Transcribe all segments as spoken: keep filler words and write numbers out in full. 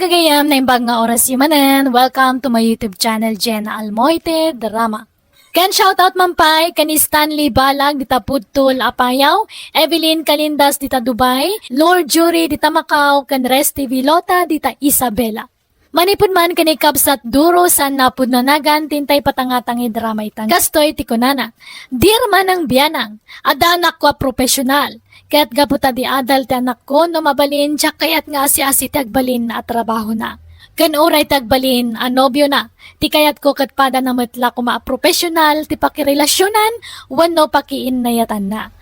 Gagayam, naimbag nga oras manen. Welcome to my YouTube channel, Jenna Almoite Drama. Ken shoutout man pay ken Stanley Balag dita Pudtol, Apayao, Evelyn Calindas dita Dubai, Lord Jury dita Macau, ken Resty Vilota dita Isabela. Manipud man ken ni Kabsat Duro saan napud nanagan ti intay patangatang drama ita. Kastoy ti kunana, "Dear Manang Bianang, adda anakko a professional. Ket gapu ta di adal ti anakko no mabalin, diak kayat nga asi-asi ti agbalin a trabahona. Ken uray ti agbalin a nobiona, ti kayatko ket padana met la koma a professional ti pakirelasionan wenno pakiinnayatanna."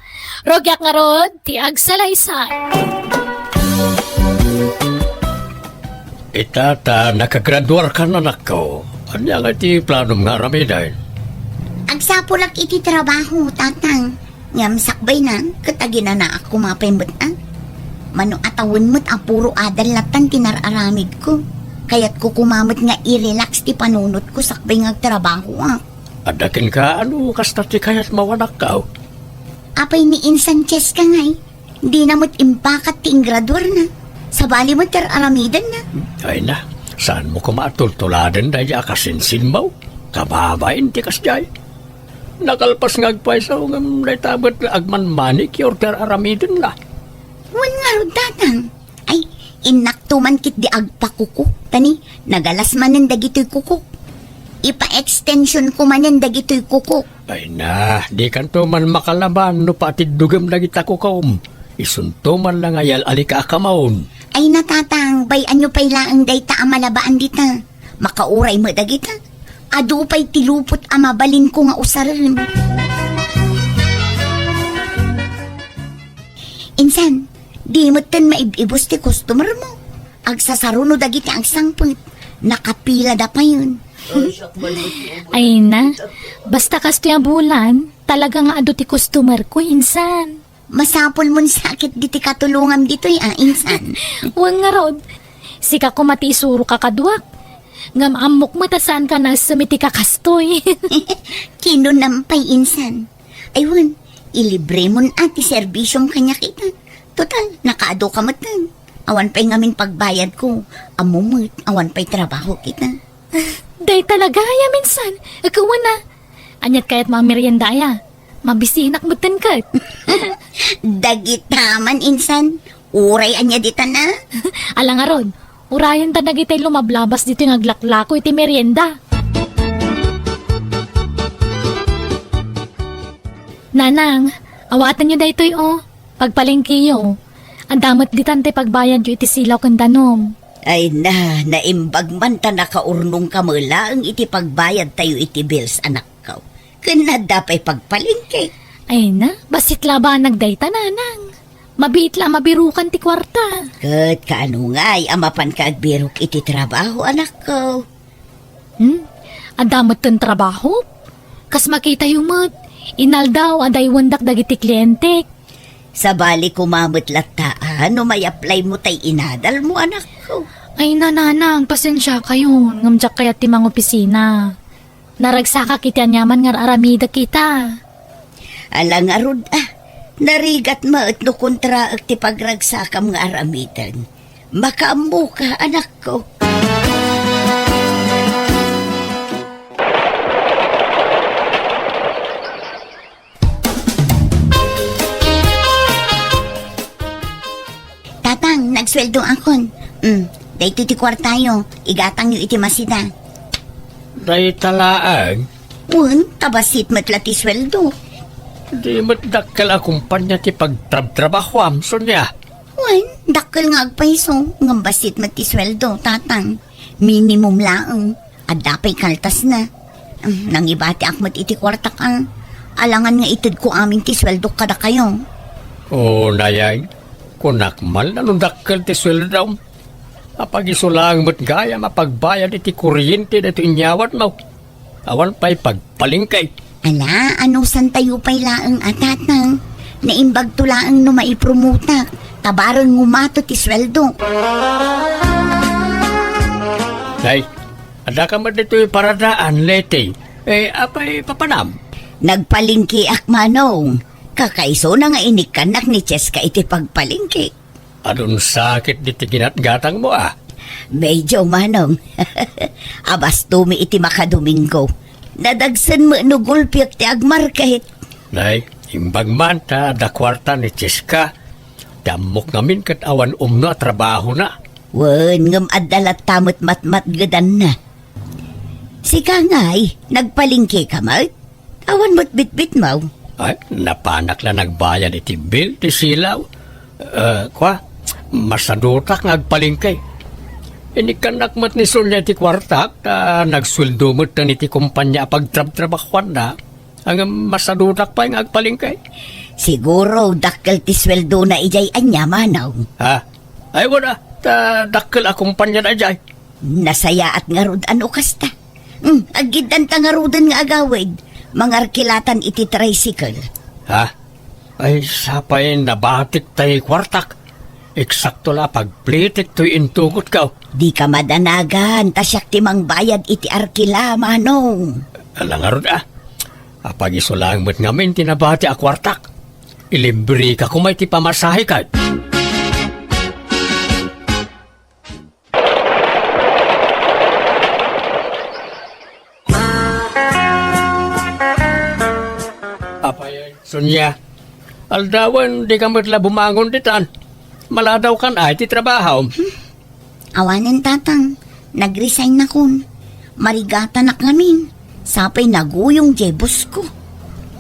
Rugiak ngarud ti agsalaysay. Ita ta nakagraduarkan, anakko. Ania nga ti planom nga aramiden? Agsapulak iti trabaho, tatang. Ngem sakbayna, ket aginanaak koma pay met a. Mano a tawen met a puro adal lattan ti nar-aramidko. Kayatko koma met nga i-relax ti panunotko sakbay nga agtrabahoak. Adda kenka, ano kasta ti kayatmo, anakko? Apay ni insan Cheska ngay, dina met impakat ti ingraduarna. Sabali met ti ar-aramidenna. Ay na, saanmo koma a tultuladen daydi a kasinsinmo? Kababain ti kasdiay. Nakalpas nga agpayso ngem dayta met agmanmanicure ti ar-aramidenna. Wen ngarud, tatang. Ay, innakto man ketdi agpakuko. Tani, nagalas manen dagitoy kukok. Ipa-extensionko manen dagitoy kukok. Ay na, dikanto man makalaban no patiddugem dagita kukom. Isunto man la nga yal-alika a kamon. Ay na, tatang, bay-anyo pay laeng dayta a malabaan dita. Makauray met dagita. Adu pay ti lupot a mabalinko nga usaren. Insan, di metten maib-ibus ti customermo. Agsasaruno dagiti agsangpet. Nakapilada payen. Ay na, basta kastoy a bulan, talaga nga adu ti customerko, insan. Masapulmon sa ketdi ti katulongam ditoy a, insan. Wen ngarud, sika koma ti isuroka kaduak. Ngem ammok met a saanka naessem iti kakastoy. Kinunam pay, insan. Ay wen, ilibremon a ti serbisyom kaniak ita. Total, nakaaduka metten. Awan pay ngamin pagbayadko. Ammo met, awan pay trabahok ita. Dayta la gayam, insan. Ikaw na. Aniat kayatmo a merienda aya? Mabisinak metten ket. Dagita man, insan. Uray ania ditan a? Ala ngarud, urayenta dagiti lumablabas ditoy nga aglaklako iti merienda. Nanang, awatenyo daytoy, o. Pagpalengkeyo. Adda met ditan ti pagbayadyo iti silaw ken danum. Ay na, naimbag man ta nakaurnongka met laeng iti pagbayadtayo iti bills, anakko. Ken adda pay pagpalengke. Ay na, bassit labanag dayta, nanang. Mabiit la a mabirukan ti kuarta. Ket kaano ngay a mapanka agbirok iti trabaho, anakko? Hmm? Adda metten trabaho? Kas makitayo met, inaldaw a daywendak dagiti klientek. Sabali koma met latta a no may-applymo tay inadalmo, anakko. Ay, nanang, pasensiakayon, ngem diak kayat ti mangopisina. Naragsakak iti aniaman nga ar-aramidek ita. Ala ngarud a, narigat met no kontraek ti pagragsakam nga aramiden. Makaammoka, anakko. Tatang, nagsueldoakon. Mm, daytoy ti kuartayo. Igatangyo iti masida. Dayta laeng? Wen, ta bassit met la ti sueldo. Di met dakkel a kumpanya ti pagtrabtrabahoam, Sonia. Wen, dakkel nga agpayso, ngem bassit met ti sueldo, tatang. Minimum laeng. Adda pay kaltasna. Mm, nangibatiak met iti kuartak a. Alangan nga itedko amin ti sueldok kadakayo. O, nayay, kunak man no dakkel ti sueldom. Apagiso laeng met gayam a pagbayad iti kuryente daytoy inyawatmo. Awan pay pagpalengke. Ala, anusantayo pay laeng a, tatang. Naimbagto laeng no maipromotak, ta bareng ngumato ti sueldo. Nay, adda ka met ditoy paradaan, Leti. Eh, apay papanam? Nagpalengkeak, manong. Kakaisuna nga inikkannak ni Cheska iti pagpalengke. Adun sakit diti ginatgatangmo, a. Medyo manong. Abastomi iti makadomingo. Nadagsen met no gulpiek ti agmarket. Nay, imbag man ta adda kuarta ni Cheska. Ti ammok ngamin ket awan umno a trabahona. Wen, ngem adda latta met matmatgedanna. Sika ngay, nagpalengke ka met? Awan met bitbitmo. Ay, napanak la nagbayad iti bill ti silaw. Eh, kua, masadutak nga agpalengke. Inikkannak met ni Sonia iti kuartak, ta nagsueldo met iti kompania a pagtrabtrabahuanna. Ngem masadutak pay nga agpalengke. Siguro, dakkel ti sueldona idiay ania, manong. Ha? Ay, wala. Ta dakkel a kompania na idiay. Nasayaat ngarud a no kasta. Hmm, aggiddanta ngaruden nga agawid. Mangarkilatan iti tricycle. Ha? Ay, sapay nabatik tay kuartak. Eksakto la pagplitik toy intugot ko. Dika madanagan, ta siak ti mangbayad iti arkila, manong. Ala ngarud, ah. Apag isu laeng met ngamin ti nabati a kuartak. Ilibreka koma iti pamasahe ket. Apay, Sonia, aldawen, dika met la bumangon ditan. Maladaw kan ay ti trabaho. Awanen, tatang. Nag-resign nakon. Marigatanak ngamin. Sapay naguyong diay boss ko.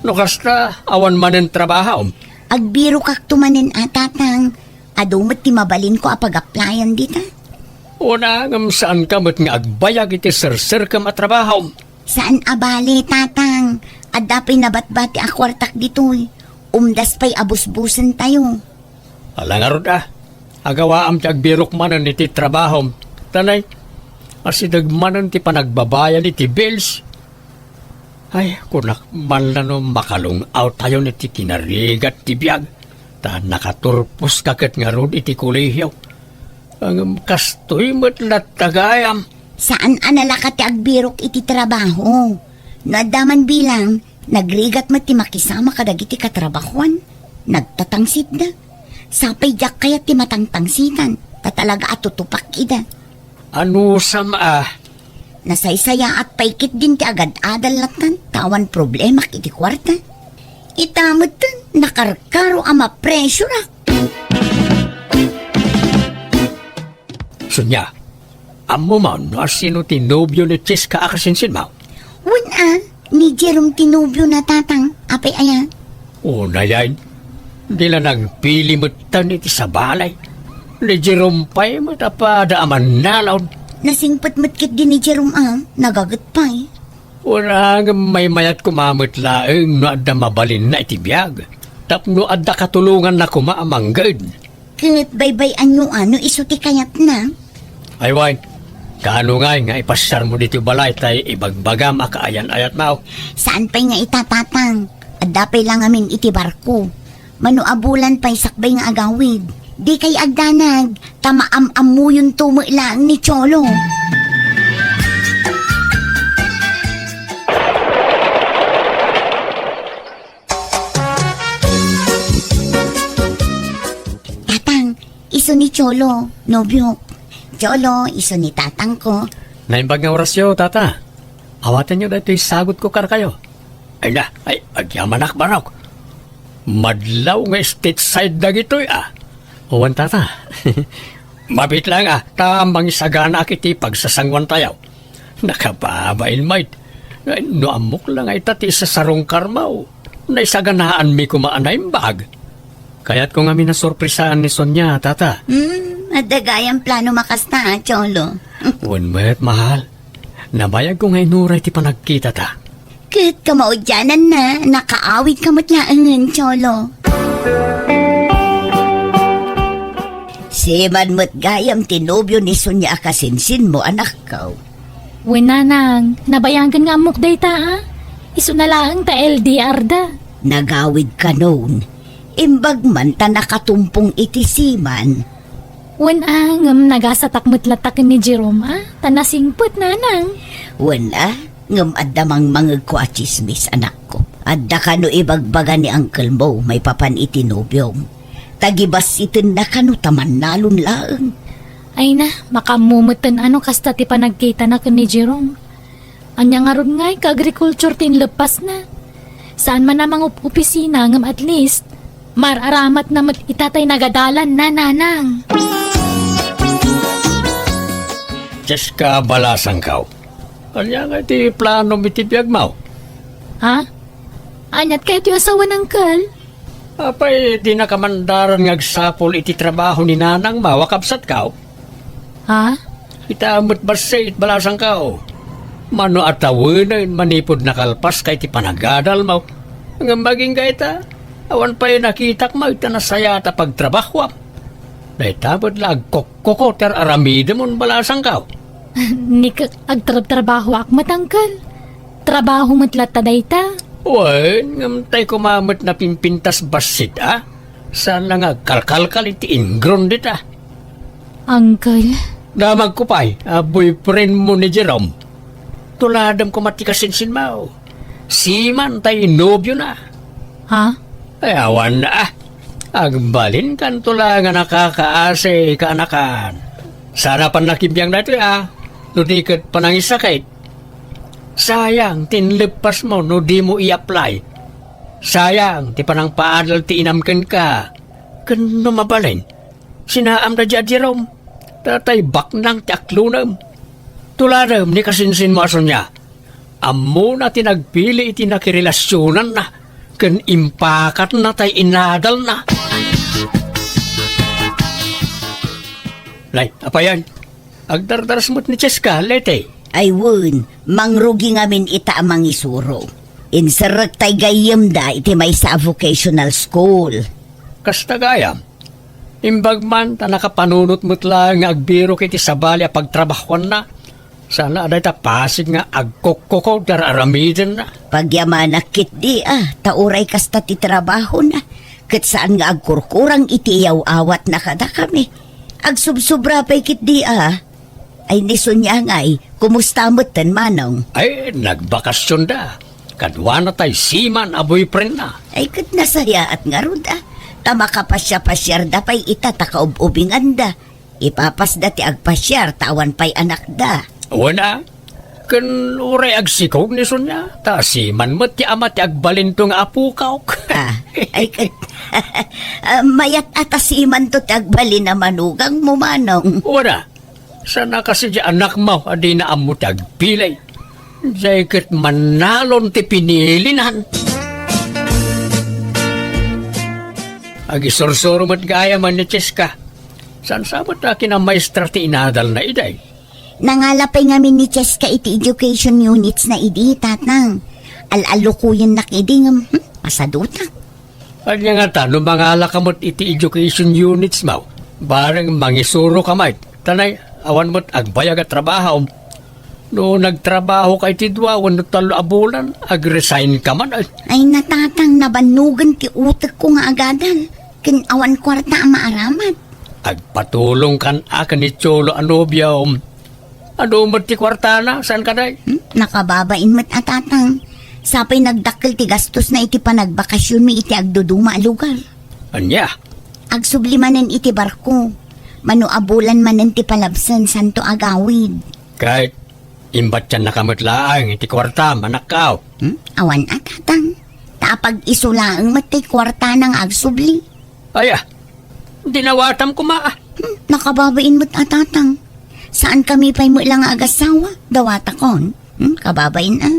No kasta, awan manen trabaho. Agbirokakto manen a, tatang. Adu met ti mabalinko a pag-applyan dita. Una, ngem saanka met nga agbayag iti serserkem a trabaho. Saan a bale, tatang. Adda pay nabatbati a kuartak ditoy. Umdas pay a busbusentayo. Ala ngarud, ah. Agawaam ti agbirok manen iti trabahom. Tanay, asideg manen ti panagbabayad iti bills. Ay, kunak man la no makalung-awtayon iti kinarigat ti biag, ta nakaturposka ket ngarud iti kolehio. Ngem kastoy met latta gayam. Saan a nalaka ti agbirok iti trabaho. No adda man bilang, nagrigat met ti makisama kadagiti katrabahoan. Nagtatangsitda. Sapay diak kayat ti matangtangsitan, ta talaga a tutupak ida. Anusam a? Nasaysayaat pay ketdin ti agad-adal lattan, ta awan problemak iti kuarta. Ita metten, nakarkaro a mapresurak. Sonia, ammom no asino ti nobio ni Cheska a kasinsinmo? Wen a, ni Jerome ti nobiona, tatang. Apay aya? Unay, di la nagpili metten iti sabali. Ni Jerome pay met a pada a mannalaw. Nasingpet met ketdi ni Jerome a, nagaget pay. Wen a, ngem maymayat koma met laeng no adda mabalinna iti biag. Tapno adda katulonganna koma a mangged. Ket baybay-anyo a no isu ti kayatna? Ay wen, kaano ngay nga ipasiarmo ditoy balay tay ibagbagam a kaayan-ayatmo? Saan pay nga ita, tatang. Adda pay la ngamin iti barko. Mano a bulan pay sakbay nga agawid. Dikay agdanag, ta maam-ammuyonto met laeng ni Cholo. Tatang, isu ni Cholo, nobiok. Cholo, isu ni tatangko. Naimbag nga orasyo, tata. Awatenyo daytoy sagutko kadakayo. Ay na, ay, agyamanak, barok. Madlaw nga stateside dagitoy, ah. Wen, tata. Mabiit laeng, ah, ta mangisaganaak iti pagsasanguantayo. Nakababain, mait. No ammok la nga ita ti isasarungkarmo, naisaganaanmi koma a naimbag. Kayatko ngamin a sorpresaan ni Sonia, tata. Hmm, adda gayam plano makasta, a, Cholo. Wen met, mahal. Nabayagko nga inuray ti panagkitata. Ket kamaudiananna, nakaawidka met laengen, Cholo. Siman met gayam ti nobio ni Sonia a kasinsinmo, anakko. Wen, nanang, nabayagen nga ammok dayta, a. Isuna laeng ta L D R da. Nagawid kanon. Imbag man ta nakatumpong iti siman. Wen a, ngem nagasatak met latta ken ni Jerome a, ta nasingpet, nanang. Wen a, ngem adda mangmangegko a tsismis, anakko. Adda kano ibagbaga ni uncle mo maipapan iti nobiom. Ta gibassitenna kano ta mannalon laeng. Ay na, makaammo metten no kasta ti panagkitana ken ni Jerome. Ania ngarud ngay ka agriculture ti inleppasna? Saan man a mangup-opisina ngem at least, mar-aramatna met ita tay nagadalanna, nanang. Jessica, balasangkaw. Ania nga iti planom iti biagmaw? Ha? Aniat kayo ti asawan, Uncle? Apay, dinaka mandaron nga agsapul iti trabaho ni nanangmaw a kabsatkaw? Ha? Ita met bassit, balasangkaw. Mano a tawenen manipud nakalpaska iti panagadalmaw. Ngem agingga ita, awan pay nakitak met ta nasayaat a pagtrabahoam. Dayta met la agkokko Ko ti ar-aramidem, balasangkaw. Ni ka-, agtrabtrabahoak met, Uncle. Trabaho met latta dayta. Wen, ngem tay koma met napimpintas bassit, a? Saan nga agkalkalkal iti inggron dita? Uncle. Damagko pay a boyfriend mo ni Jerome. Tuladem koma ti kasinsinmo. Siman tay nobiona. Ha? Ay, awan, a. Agbalinkanto la nga nakakaasi, kaanakan. Saan a pannakimbiang daytoy, a. No di ket panangisakit. Sayang ti inleppasmo no dimo i-apply. Sayang ti panangpaadal ti inam kenka. Ken no mabalin, sinaamda diay a Jerome. Tatay baknang ti aklonem. Tuladem ni kasinsinmo a Sonia. Ammona ti nagpili iti nakirelasionanna ken impakatna tay inadalna. Nay, apayan, agdardaras met ni Cheska, Leti. Ay wen, mangrugi ngamin ita a mangisuro. Inserrek tay gayyemda iti maysa a vocational school. Kasta gayam, imbag man ta nakapanunot met laeng nga agbirok iti sabali a pagtrabahoanna, sana dayta pasig nga agkukkukod ti ar-aramidenna. Pagyamanak ketdi a, ta uray kasta ti trabahona, ket saan nga agkurkurang iti iyaw-awatna kadakami. Agsubsobra pay ketdi a. Ay, ni Sonia ngay, kumusta metten, Manong? Ay, nagbakasionda. Kaduana tay siman a boyfriendna. Ay, ket nasayaat ngarud a. Ta makapasiapasiarda pay ita ta kaub-ubinganda. Ipapasda ti agpasiar ta awan pay anakda. Wen a, ken uray agsikog ni Sonia, ta siman met ti ama ti agbalinto nga apokak. Ah, ay, ket, ah, mayat a ta simanto ti agbalin a manugangmo, Manong. Wen a, sana kasi di anakmo a dina ammo ti agpili. Diay ket mannalon ti pinilinan. Agisursuro met gayam ni Cheska. Saan sa met a kinamaestra ti inadalna idi? Nangala pay ngamin ni Cheska iti education unitsna idi, Tatang. Al-allukoyennak idi ngem, hmm, masadutak. Ania ngata no mangalaka met iti education unitsmo, bareng mangisuroka met. Ta nay, awan met agbayag a trabaho. No nagtrabahoka iti dua wenno tallo a bulan, agresignka man, ay. Ay, Tatang, nabannogen ti utekko nga agadal. Ken awan kuarta a maaramat. Agpatulongkan a ken ni Cholo a nobiom. Adu met ti kuartana, saan kadi? Hmm? Nakababain met a, Tatang. Sapay nagdakkel ti gastosna iti panagbakasionmi iti agduduma a lugar. Ania? Agsubli manen iti barko. Mano a bulan manen ti palabsen, santo agawid. Ket imbatiannaka met laeng iti kuartam, anakko. Hmm? Awan a, Tatang. Ta apag-isu laeng met ti kuartana nga agsubli. Aya, dinawatam koma a. Hmm, nakababain met a, Tatang. Saankami pay met la nga agasawa, dawatakon. Hmm, kababain a.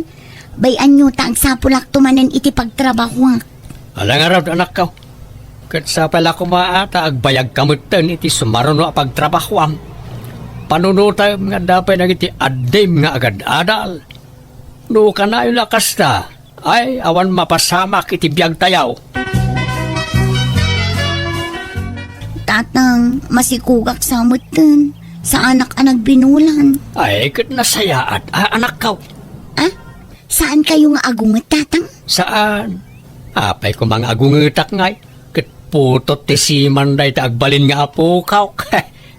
Bay-anyo ta agsapulakto manen iti pagtrabahoak. Ala ngarud, anakko. Ket sapay la koma a ta agbayagka metten iti sumaruno a pagtrabahoam. Panunotem nga adda pay dagiti addim nga agad-adal. No kanayon a kasta, ay, awan mapasamak iti biagtayo. Tatang, masikogak sa metten. Saanak a nagbinulan. Ay, ket nasayaat a, anakko. Ah? Saan kayo nga agunget, Tatang? Saan? Apay koma nga agungetak ngay? Ket putot ti siman dayta agbalin nga apokak.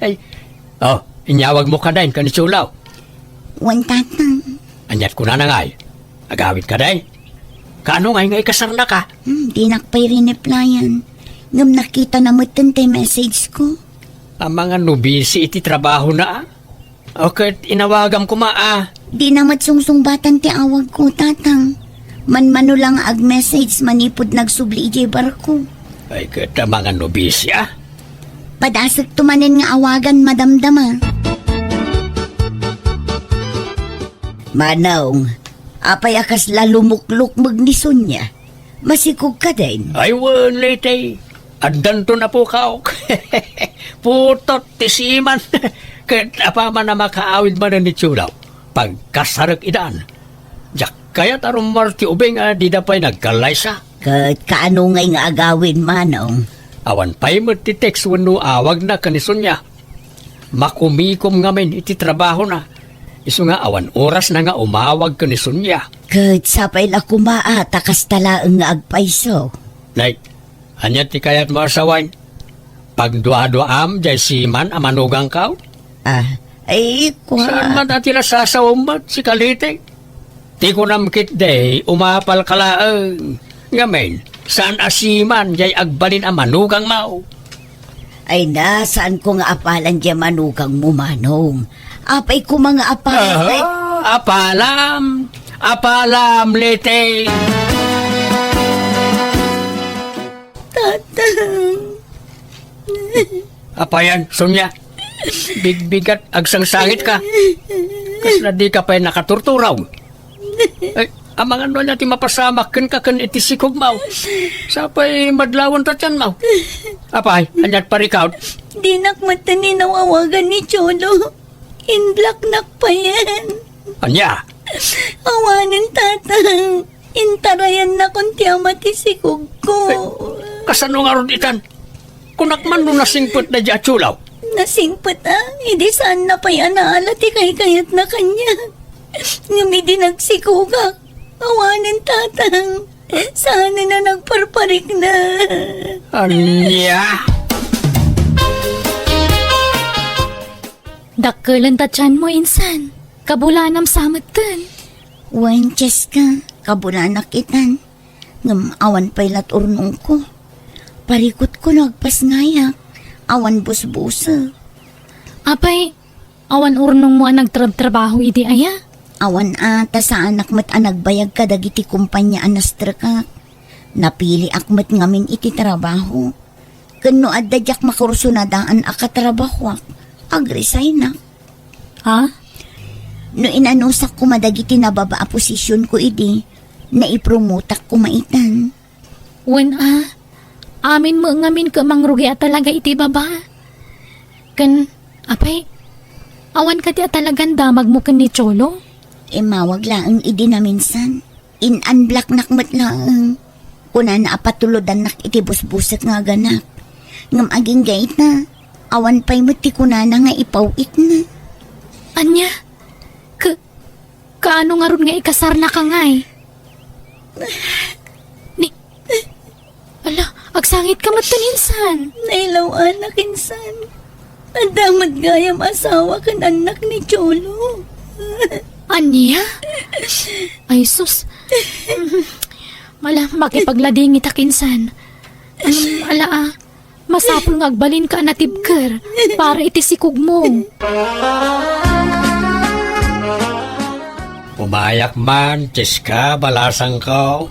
Ay, oh, inyawagmo kadi ken ni Cholo. Wen, Tatang. Aniat kunana ngay? Agawid kadi? Kaano ngay nga ikasarnaka? Hmm, dinak pay rineplyan. Ngem nakitana metten ti message ko. Amangan no busy iti trabahona, a? O ket inawagam koma, a? Dina met sungsungbatan ti awagko, Tatang. Manmano la nga ag-message manipud nagsubli idiay barko. Ay, ket amangan no busy, a? Padasekto manen nga awagan, madamdama. Manong, apay a kasla lumuklukmeg ni Sonia? Masikog kadin? Ay, wen, Leyte. Addanton, apo, kaok. Putot ti siman. Ket apaman a makaawid manen ni Chulaw, pagkasarek idan. Diak kayat a rummuar ti ubing a dida pay nagkallaysa. Ket kaano ngay nga agawid, Manong? Awan pay met ti text wenno awagna ken ni Sonia. Makumikom ngamin iti trabahona. Isu nga awan orasna nga umawag ken ni Sonia. Ket sapay la koma a ta kasta laeng nga agpayso. Nay, ania ti kayatmo a sawen? Pagduaduaam jay siman a manugangko? Ah, ay, kua- Saan man a ti nasasawem met, sika Leyte? Ti kunam ketdi, umapalka laeng. Ngamin, saan a siman jay agbalin a manugangmo? Ay na, saanko nga apalan jay manugangmo, Manong. Apay koma nga apalan, Aha, tay- apalam, apalam, Leyte. Tatang. Apayan, Sonia. Bigbigat, agsangsangitka. Kasla dika pay nakaturturaw. Ay, amangan no ania ti mapasamak kenka ken iti sikogmo. Sapay madlawen ta tianmo. Apay, aniat parikaw? Dinak met ten inawawagan ni Cholo. In-blocknak payen. Ania? Awanen, Tatang. Intarayannakon ti ama ti sikogko. Ay, kasano ngarud itan? Kunak man no nasingpet daydi a Cholo. Nasingpet a, idi saanna pay a naala ti kaykayatna kaniak. Ngem idi nagsikogak, awanen, Tatang. Saanen a nagparparikna. Ania? Dakkelen ta tianmo, insan. Kabulanam sa metten. Wen, Cheska, kabulanak itan. Ngem awan pay lat urnongko. Parikutko no agpasngayak. Awan busbusek. Apay, awan urnongmo a nagtrabtrabaho idi aya? Awan a, ta saanak met a nagbayag kadagiti kompania a nastrekak. Napiliak met ngamin iti trabaho. Ken no adda diak makursunadaan a katrabahoak, agresignak. Ha? No inanusak koma dagiti nababa a posisionko idi, naipromotak koma itan. Wen a, amin met ngamin ket mangrugi a talaga iti baba. Ken, apay, awan kadi a talagan damagmo ken ni Cholo? Immawag laeng idi naminsan. In-unblocknak met laeng. Kunana a patulodannak iti busbusek nga aganak. Ngem agingga ita, awan pay met ti kunana nga ipaw-itna. Ania? Ka-, kaano ngarud nga ikasarnaka ngay? Ni, ala, agsangitka met ten insan. Nailaw-anak insan. Adda met gayam asawa ken annak ni Cholo. Ania? Ay, sus. Ala, makipagladingitak insan. Ala, ah, masapul nga agbalinka a natibker para iti sikogmo. Umayak man, Cheska, balasangko.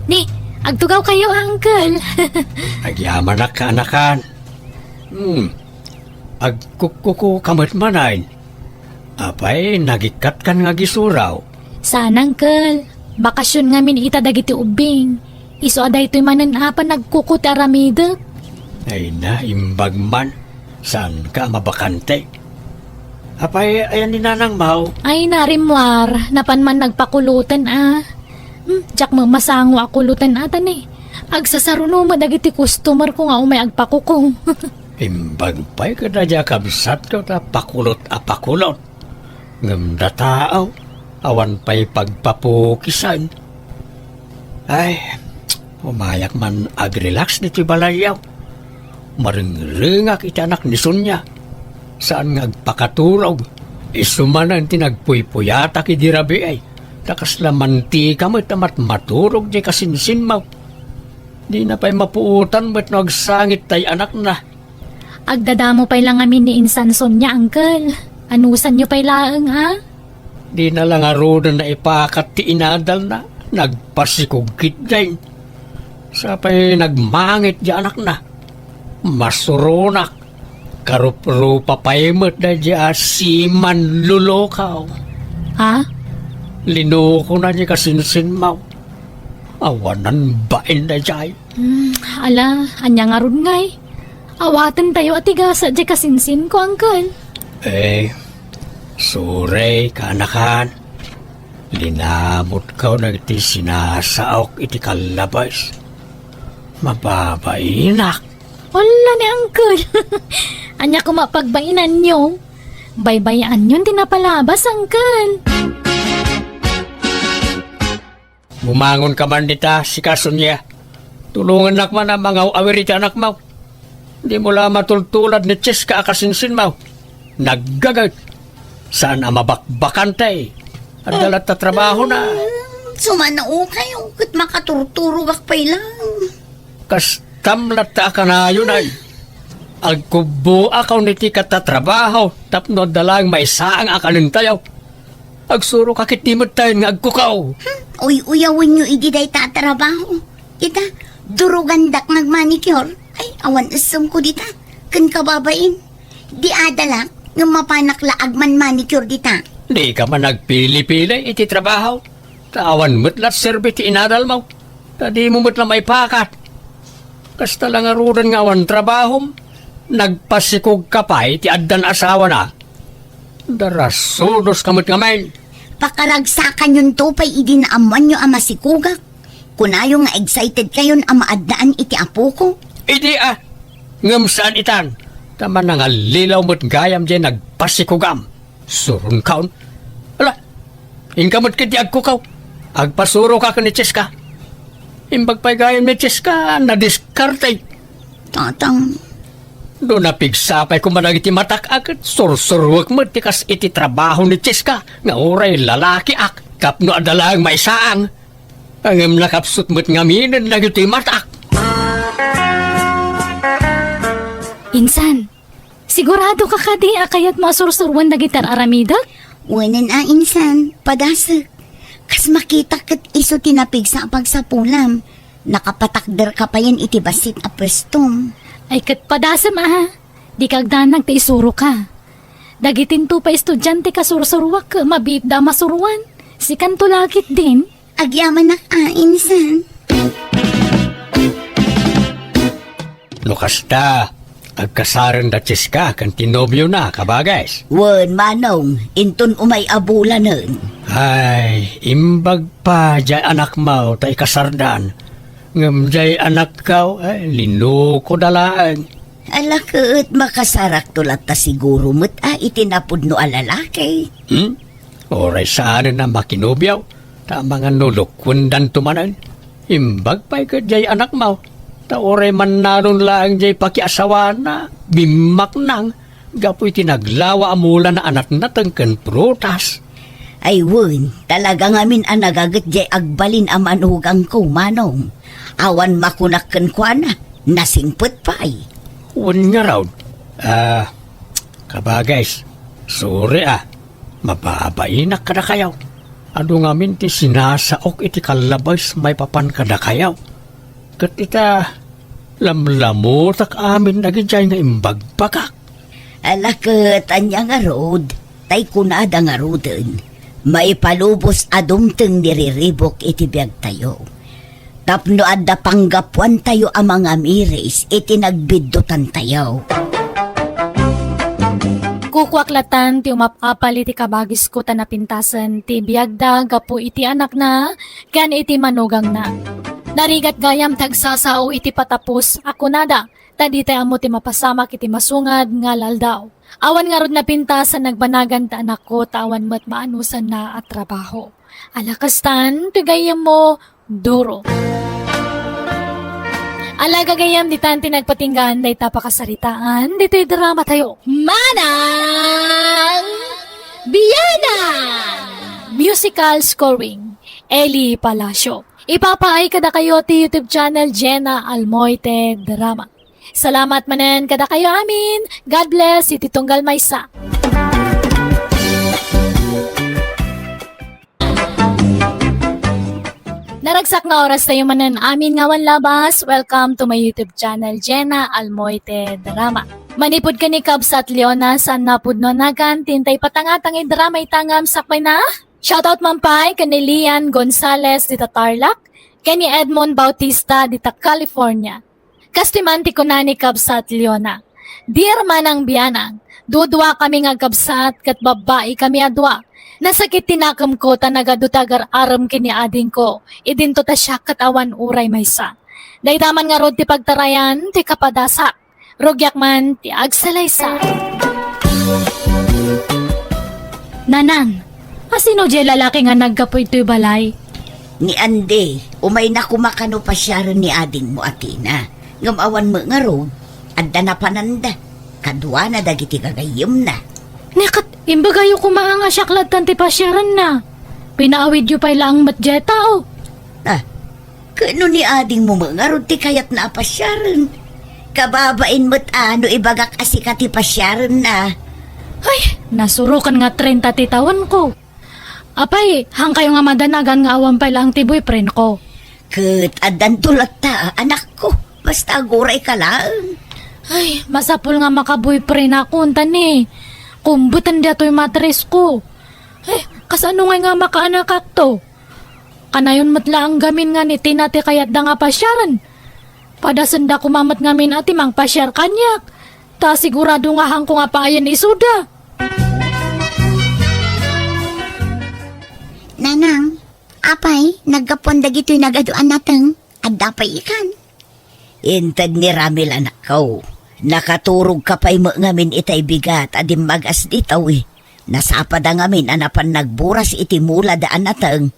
Ni, agtugawkayo, uncle. Agyamanak, kaanakan. Hmm. Agkukkuko ka met manen. Apay, nagikkatkan nga agisuraw? Saan, uncle. Bakasion ngamin ita dagiti ubbing. Isu a daytoy manen a panagkuko ti aramidek. Ay na, imbag man. Saanka a mabakante? Apay, ayan ni Nanang Mau? Ay na, rimmuar. Napan man nagpakuloten a. Hmm, diak met masango a kuloten a, ta ni. Agsasaruno met dagiti customer ko nga umay agpakuko. Imbag pay kadagiti a kabsatko ta pakulot a pakulot. Ngem dataw, awan pay pagpapukisen. Ay, umayak man agrelax ditoy balayyo. Marengrengak iti anak ni Sonia. Saan nga agpakaturog. Isu manen ti nagpuypuyatak idi rabii. Ta kasla mantika met a matmaturog diay kasinsinmo. Dina pay mapuotan met no agsangit tay anakna. Agdadamo pay la ngamin ni Insan Sonia, Uncle. Anusanyo pay laeng, a? Dina la ngaruden naipakat ti inadalna. Nagpasikog ketdin. Sapay nagmangit ti anakna. Masuronak. Karuprupa pay met daydiay a simanlulokaw. Ha? Linukona diay kasinsinmaw. Awanan bain daydiay. Hmm, ala, ania ngarud ngay? Awatentayo a ti gasat diay kasinsinko, Uncle. Eh, sorry, kaanakan. Linamutkaw dagiti sinasaok iti kallabes. Mababainak. Ala ni Uncle. Ania koma pagbainanyo? Baybay-anyon ti napalabas, Uncle. Bumangonka man dita, sika Sonia. Tulongannak man a mangaw-awir iti anakmaw. Dimo la matultulad ni Cheska a kasinsinmaw. Naggaget. Saan a mabakbakantay. Adda latta trabahona. Mm, sumanaokayo ket makaturturoak pay lang. Kastam latta a kanayon ay. Agkubboakaw iti katatrabaho tapno adda laeng maisaang a kanentayo. Agsuroka ketdi metten nga agkukaw. Hmm, uy-uyawenyo idi dayta a trabaho. Ita, durugandak nagmanicure. Ay, awan essemko dita. Ken kababain. Di adalak, ngem mapanak la agman-manicure dita. Dika man agpili-pili iti trabaho. Ta awan met la serbi ti inadalmaw. Ta dimo met la maipakat. Kasta la ngaruden nga awan trabahom, nagpasikogka pay ti addan asawana. Darasunoska met ngamin. Pakaragsakanyonto pay idi naammoanyo a masikogak. Kunayo nga excited kayon a maaddaan iti apoko. Idi a, ngem saan itan, ta manangallilaw met gayam diay nagpasikogam. Suronkaon. Ala, inka met ketdi agkukaw. Agpasuroka ken ni Cheska. Imbag pay gayam ni Cheska, nadiskarte. Tatang. No napigsa pay koma dagiti matak a ket sursuruek met ti kas iti trabaho ni Cheska nga uray lalakiak tapno adda laeng maisaang. Ngem nakapsut met ngaminen dagiti matak. Insan, sigurado ka kadi a kayatmo a sursuroen dagiti ar-aramidek? Wen a, insan, padasek. Kas makitak ket isu ti napigsa a pagsapulam. Nakapatakderka payen iti bassit a pwestom. Ay ket padasem a, dika agdanag ta isuroka. Dagitinto pay estudiante a sursuroak, mabiitda a masuroan. Sikanto la ketdin. Agyamanak a, insan. No kasta, agkasarenda Cheska ken ti nobiona, kabages. Wen, manong, inton umay a bulanen. Ay, imbag pay diay anakmaw ta ikasardan. Ngem diay anakkaw, ay, linukoda laeng. Ala ket, makasarakto latta siguro met a iti napudno a lalaki. Hmm? Uray saanen a makinobio, ta amangan no lukwendanto manen. Imbag pay ket diay anakmaw, ta uray mannanon laeng diay pakiasawana, bimmaknang, gapu iti naglawa a mulana a natnateng ken prutas. Ay wen, talaga ngamin a nagaget diay agbalin a manugangko, manong. Awan makunak kenkuana, nasingpet pay. Wen ngarud, ah, kabages, sorry a, mababainak kadakayo. Adu ngamin ti sinasaok iti kallabes maipapan kadakayo. Ket ita, lamlamotak amin dagidiay nga imbagbagak. Ala ket ania ngarud, tay kunada ngaruden, maipalubos a dumteng ni riribuk iti biagtayo. Tapno adda panggapuantayo a mangamiris iti nagbiddutantayo. Kukuak latan ti umap-apal iti kabagisko ta napintasen ti biagda gapu iti anakna ken iti manugangna. Narigat gayam ti agsasao iti patapos a kunada, ta ditay ammo ti mapasamak iti masungad nga aldaw. Awan ngarud napintas a nagbanagan ti anakko ta awan met maanusanna a trabaho. Ala kastan, ti gayyemmo, duro. Ala gagayyem, ditan ti nagpatinggaan dayta pakasaritaan, ditoy drama tayo. Manang Biyanan! Musical scoring, Eli Palacio. Ipapaay kadakayo ti YouTube channel Jenna Almoite Drama. Salamat manen kadakayo amin. God bless, iti tunggal maysa. Naragsak nga oras tayo manen amin nga awan labas. Welcome to my YouTube channel, Jenna Almoite Drama. Manipud ken ni Kabsat Leona, saan napudno a nagan, ti intay patangatang iti drama ita ngem sakbay na. Shoutout man pay ken ni Lian Gonzalez dita Tarlac, ken ni Edmond Bautista dita California. Kastoy man ti kuna ni Kabsat Leona, "Dear Manang Bianang, dudua kami nga agkabsat ket babbai kami a dua. Nasakit ti nakemko ta nagadu ti agar-arem ken ni adingko, idinto ta siak ket awan uray maysa. Dayta man ngarud ti pagtarayan ti kapadasak. Rugiak man ti agsalaysay." Nanang, asino diay lalaki nga naggapu itoy balay? Ni Andy, umayna koma kano pasiaren ni adingmo a Tina. Ngem awan met ngarud, adda napananda. Kaduana dagiti gagayyemna. Ni ket, imbagayo koma nga siak lattan ti pasiarenna. Pinaawidyo pay laeng met diay tao. Ah, ket no ni adingmo met ngarud ti kayatna a pasiaren, kababain met a no ibagak a sika ti pasiarenna. Ay, nasuroken nga trenta ti tawenko. Apay, haankayo nga madanagan nga awan pay laeng ti boyfriendko? Ket addanto latta, anakko. Basta agurayka laeng. Ay, masapul nga makaboyfriendakon, ta ni, kumbeten daytoy matrisko. Ay, kasano ngay nga makaanakakto? Kanayon met laeng gamin nga ni Tina ti kayatda nga pasiaren. Padasenda koma met ngamin a ti mangpasiar kaniak. Ta sigurado nga haanko nga paayen isuda. Nanang, apay, naggapuan dagitoy nagadu a nateng? Adda pay ikan? Inted ni Ramil, anakko. Nakaturogka pay met ngamin itay bigat a dimmagas ditoy. Nasapada ngamin a napan nagburas iti mulada a nateng.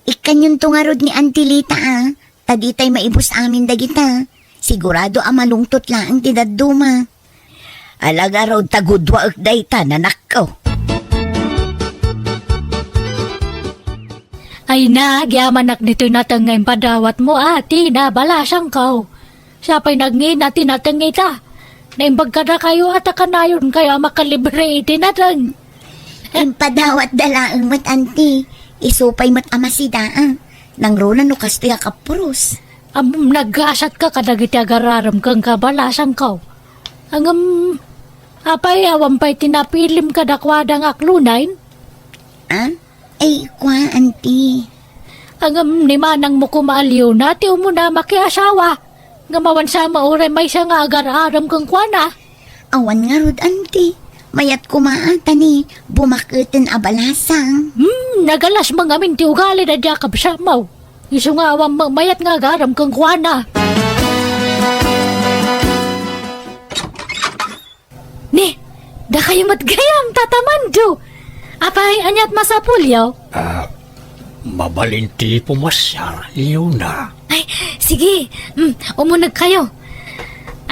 Ikkanyonto ngarud ni Auntie Lita, a, ta ditay maibus amin dagita. Sigurado a malungtot laeng ti dadduma. Ala ngarud ta guduaek dayta, nanakko. Ay na, agyamanak ditoy nateng nga impadawatmo, a, Tina, balasangko. Siak pay nagngina ti nateng ita. Naimbag kadakayo a ta kanayonkayo a makalibre iti nateng. Impadawatda laeng met, Auntie. Isu pay met a masida, a. Nangruna no kastoy a kapuros. Ammom, naggasatka kadagiti agar-arem kenka, balasangko. Ngem, apay, awan pay ti napilim kadakuada nga aklunay? A? Ay, kua, Auntie. Ngem ni manangmo koma a Leona ti umuna makiasawa. Ngem awan sa uray maysa nga agar-arem kenkuana. Awan ngarud, Auntie. Mayat koma a, ta ni, bumaketen a balasang. Hmm, nagalas man ngamin ti ugali daydi a kabsatmo. Isu nga awan met mayat nga agar-arem kenkuana. Ni, dakayo met gayam, Tata Mando. Apay, ania ti masapulyo? A, mabalin ti pumasiar, Leona. Ay, sige. Mm, umunegkayo.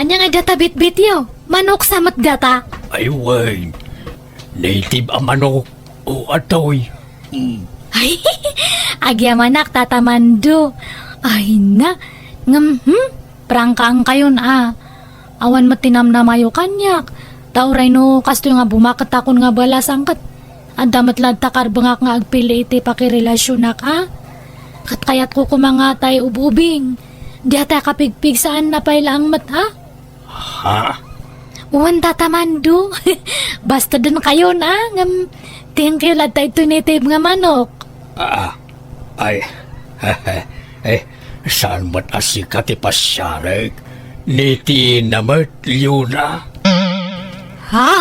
Ania ngay data bitbityo? Manok sa met data? Ay, wen. Native a manok. O, atoy. Mm. Ay, agyamanak, Tata Mando. Ay na. Ngem, hmm? Prangkaankayon a. Awan met ti namnamayo kaniak. Ta uray no kastoy nga bumaketakon nga balasang ket adda met latta karbengak nga agpili iti pakirelasionak a. Ket kayatko koma nga tay ub-ubing. Diatay kapigpigsaanna pay laeng met a. Ha? Wen, Tata Mando. Basta denkayon a, ngem thank you latta iti native nga manok. Ah, ay, eh, saan met a sika ti pasiarek? Ni Tina met, Leona? Ha?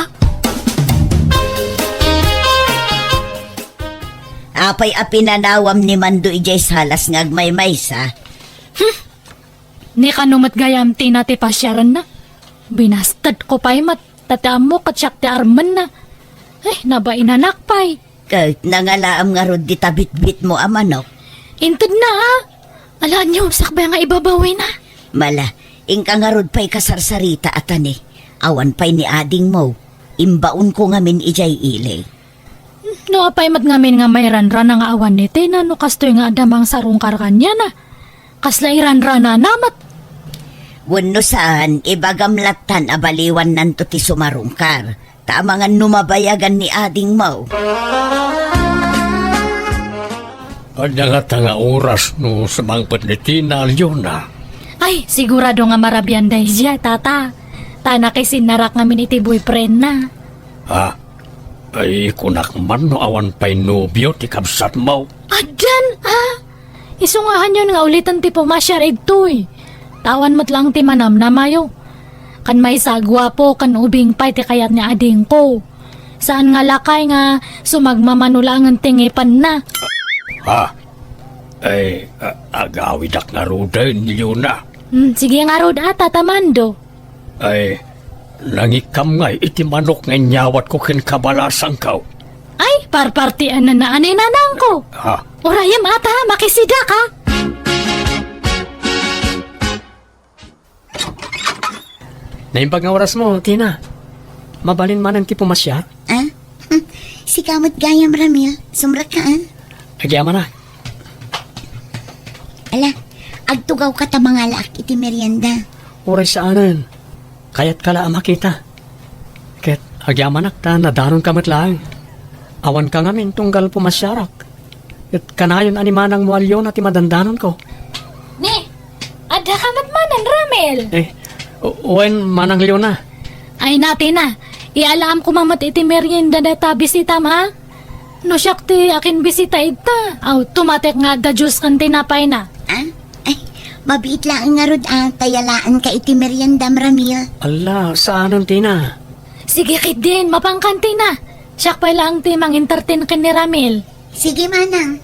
Apay a pinanawam ni Mando idiay salas nga agmaymaysa? Hmm. Ni kano met gayam Tina ti pasiarenna? Binastedko pay met, ta ti ammo ket siak ti armenna. Ay, nabainanak pay. Ket nangalaam ngarud dita bitbitmo a manok? Intedna a. Ala, ania, sakbay nga ibabawina. Mala, inka ngarud pay kasarsarita a tani. Awan pay ni adingmo. Imbaonko ngamin idiay ili. No apay met ngamin nga mairanrana nga awan ni Tina no kastoy nga adda mangsarungkar kaniana? Kasla iranranana met? Wenno saan, ibagam lattan a baliwannanto ti sumarungkar. Ta amangan no mabayagan ni adingmo. Adda ngata nga oras no sumangpet ni Tina, Leona? Ay, sigurado nga marabian daydiay, tata. Ta nakisinnarak ngamin iti boyfriendna. Ha? Ay, kunak man no awan pay nobio ti kabsatmo. Addan, a? Isu nga hanyon nga uliten ti pumasiar idtoy. Ta awan met laeng ti manamnamayo. Kan maysa a guapo, kan ubing pay ti kayat ni adingko. Saan nga lakay nga sumagmamano laengen ti ngipenna. Ha? Ay, a-, agawidak ngaruden, Leona. Hmm, sige ngarud, a, Tata Mando. Ay, nangikkam ngay iti manok nga inyawatko ken kabalasangko. Ay, parpartian na naan ni nanangko. Ha? Urayem ata, makisidak, ha? Naimbag nga orasmo, Tina. Mabalin manen ti pumasiar? Ah? Sika met gayam, Ramil. Sumrekka, ah? Agyamanak. Ala, agtugawka ta mangalaak iti merienda. Uray saanen. Kayatka la a makita. Ket agyamanak ta nadanonka met laeng. Awanka ngamin tunggal pumasiarak. Ket kanayon a ni manangmo a Leona ti madandanonko. Ni, addaka met manen, Ramil? Eh, u-, wen, Manang Leona. Ay, Tina, ialaam koma met iti merienda dayta bisitam, ha? No siak ti akinbisita ita, aw, tumatek nga adda juice ken tinapayna. Ah? Ay, mabiit laeng ngarud a, ta ialaanka iti meriendam, Ramil. Ala, saanen, Tina? Sige ketdin, mapankan, Tina. Siak pay laeng ti mang-entertain ken ni Ramil. Sige, manang.